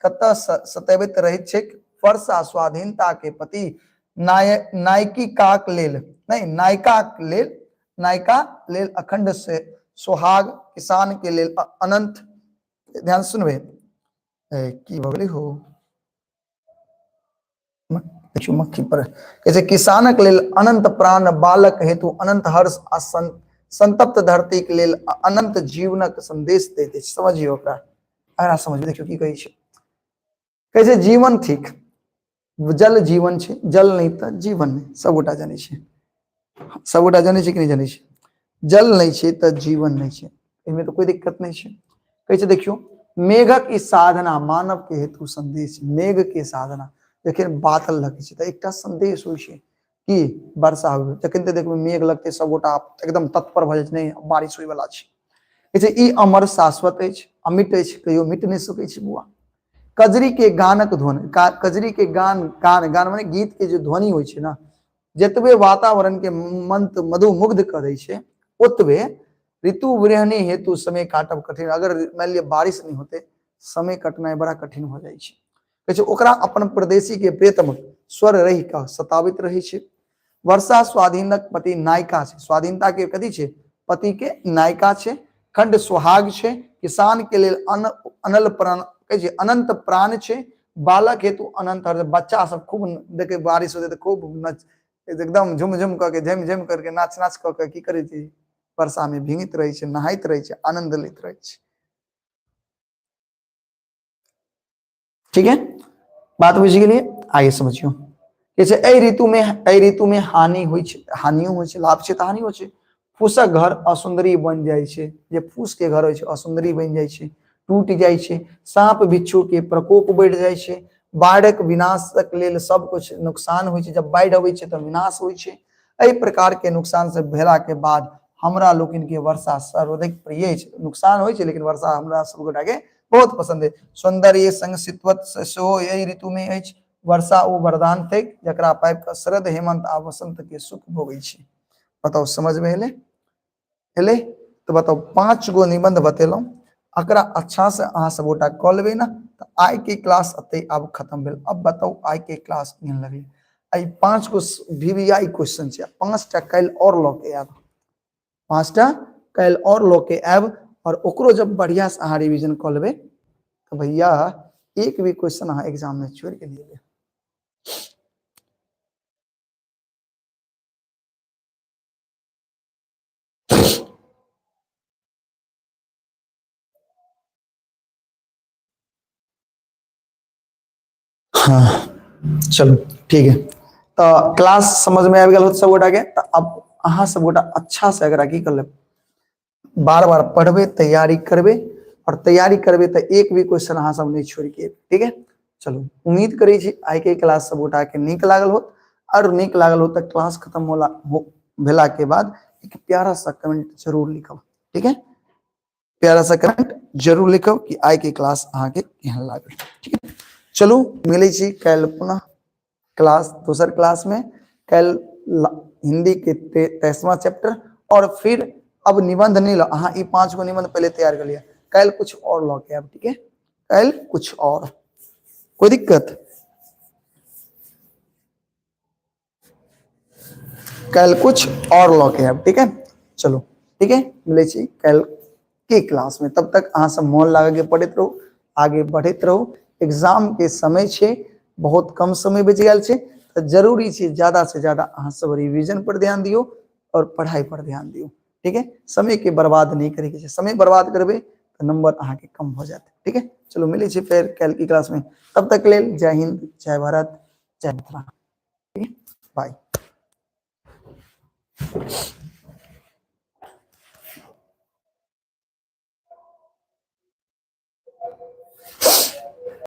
कतऽ सतबैत रहैत छैक। वर्षा स्वाधीनता के पति नायिकाक लेल नहि, नायिकाक लेल, नायिका लेल अखंड से सोहाग, किसान के लेल अनंत। ध्यान सुनबै, की भऽ गेलै हो? देखियौ, मक्खी पर कहै छै, किसानक लेल अनंत प्राण, बालक हेतु अनंत हर्ष आ संतप्त धरतीक लेल अनंत जीवनक संदेश दैत अछि। समझियौ ओकरा, अगरा समझ, देखियौ की कहै छै। कहै छै जीवन थिक जल, जीवन छै जल, नहि तऽ जीवन नहि। सबगोटा जानै छै, सबगोटा जानै छै कि नहि जानै छै? जल नहि छै तऽ जीवन नहि छै, एहिमे तऽ कोई दिक्कत नहि छै। कहै छै, देखियौ, मेघक ई साधना मानव के हेतु संदेश। मेघ के साधना, जखन बादल लगै छै तऽ एकटा संदेश होइ छै कि वर्षा होय। जखन तऽ देखबै मेघ लगतै, सबगोटा एकदम तत्पर भऽ जाइ छै, नहि, बारिश होयवला छै। कहै छै ई अमर, शाश्वत अछि, अमिट अछि, कहियो मिट नहि सकै छै बुआ। कजरी के गानक ध्वनि, कजरी के गान गान गान माने गीत के जे ध्वनि होइ छै ने, जतबे वातावरण के मंत्र मधुमुग्ध करै छै, ओतबे ऋतु विरहणी हेतु समय काटब कठिन। अगर मान लिअ बारिश नहि होते, समय कटनाइ बड़ा कठिन हो जाइ छै। कहै छै ओकरा अपन प्रदेशी के प्रियतम स्वर रहि कऽ सताबैत रहै छै। वर्षा स्वाधीनक पति नायिका छै, स्वाधीनता के कथी छै, पति के नायिका छै। खंड सुहाग छै, किसान के लेल अनल प्राण कहै छै, अनंत प्राण छै। बालक हेतु अनंत हर्ष, बच्चा सब खूब देखे बारिश होते तऽ खूब नच, एकदम झुम झुम कऽ के, झिम झिम करके, नाच नाच कऽ के की करै छै, वर्षा में भींगैत रहै छै, नहाइत रहै छै, आनंद लैत रहै छै। ठीक है, बात बुझि गेलियै? आगे समझियौ। जैसे एहि ऋतु में हानि होइ छै, हानियो होइ छै, लाभ छै तऽ हानि होइ छै। फूसक घर असुन्दरी बनि जाइ छै, जे फूस के घर होइ छै असुन्दरी बनि जाइ छै, टूटि जाइ छै। साँप बिच्छू के प्रकोप बढ़ि जाइ छै। बाढ़िक विनाशक लेल सब कुछ नुकसान होइ छै, जब बाढ़ि अबै छै तऽ विनाश होइ छै। एहि प्रकार के नुकसान सब भेला के बाद हमरा लोकनि के वर्षा सर्वाधिक प्रिय अछि। नुकसान होइ छै लेकिन वर्षा हमरा सब गोटा के बहुत पसंद अछि। सौंदर्य संग शीतवत सेहो एहि ऋतु में अछि। वर्षा ओ वरदान थिक जकरा पाबि कऽ शरद, हेमंत आ वसंत के सुख भोगै छी। बताउ समझ में एलै? एलै तऽ बताउ, 5 गो निबंध बतेलहुँ, एकरा अच्छा से अहाँ सब गोटा कऽ लेबै ने तऽ आइ के क्लास एतै आब खत्म भेल। अब बताउ आइ के क्लास केहन लगलै? एहि 5 गो VVI question छै, 5टा काल्हि आओर लऽ के आयब, 5टा काल्हि आओर लऽ के आयब, और ओकरो जब बढ़िया से अहाँ रिवीजन कऽ लेबै तऽ भैया एक भी क्वेश्चन अहाँ एग्जाम में छोड़ि के नहि एबै। हाँ चलू ठीक है, तो क्लास समझ में आबि गेल होत सब गोटा के। तो अब अहाँ सब गोटा अच्छा से अगर की कर लेब, बार बार पढ़बे, तैयारी करबे, और तैयारी करबे तो एक भी क्वेश्चन अहाँ सब नहीं छोड़ के, ठीक है। चलू उम्मीद करै छी आइ के क्लास सब गोटा के नीक लागल होत, और नीक लागल हो तो क्लास खत्म होला हो भेला के बाद एक प्यारा सा कमेंट जरूर लिखब, ठीक है। प्यारा सा कमेंट जरूर लिखब कि आइ के क्लास अहाँ के केहन लागल, ठीक है। चलू मिलै छी काल्हि पुनः क्लास, दोसर क्लास में, काल्हि हिंदी के 23वां चैप्टर, और फिर अब निबंध नहीं लो, अहाँ ई 5 गो निबंध पहले तैयार कर लिया, काल्हि कुछ और लऽ के आयब, ठीक है। काल्हि कुछ और, कोई दिक्कत? काल्हि कुछ और लऽ के आयब, ठीक है। चलो ठीक है, मिलै छी काल्हि के क्लास में। तब तक अहाँ सब मोन लगा के पढ़ैत रहू, आगे बढ़ैत रहू। एग्जाम के समय छै, बहुत कम समय बचि गेल छै, तऽ जरूरी छै ज्यादा से ज्यादा अहाँ सब रिवीजन पर ध्यान दियौ और पढ़ाई पर ध्यान दियौ, ठीक है। समय के बर्बाद नहीं करे के छै, समय बर्बाद करबै तऽ नंबर अहाँ के कम हो जायत, ठीक है। चलो मिलै छी फेर काल्हि के क्लास में, तब तक लेल जय हिंद, जय भारत, जय मिथिला, ठीक है, बाय।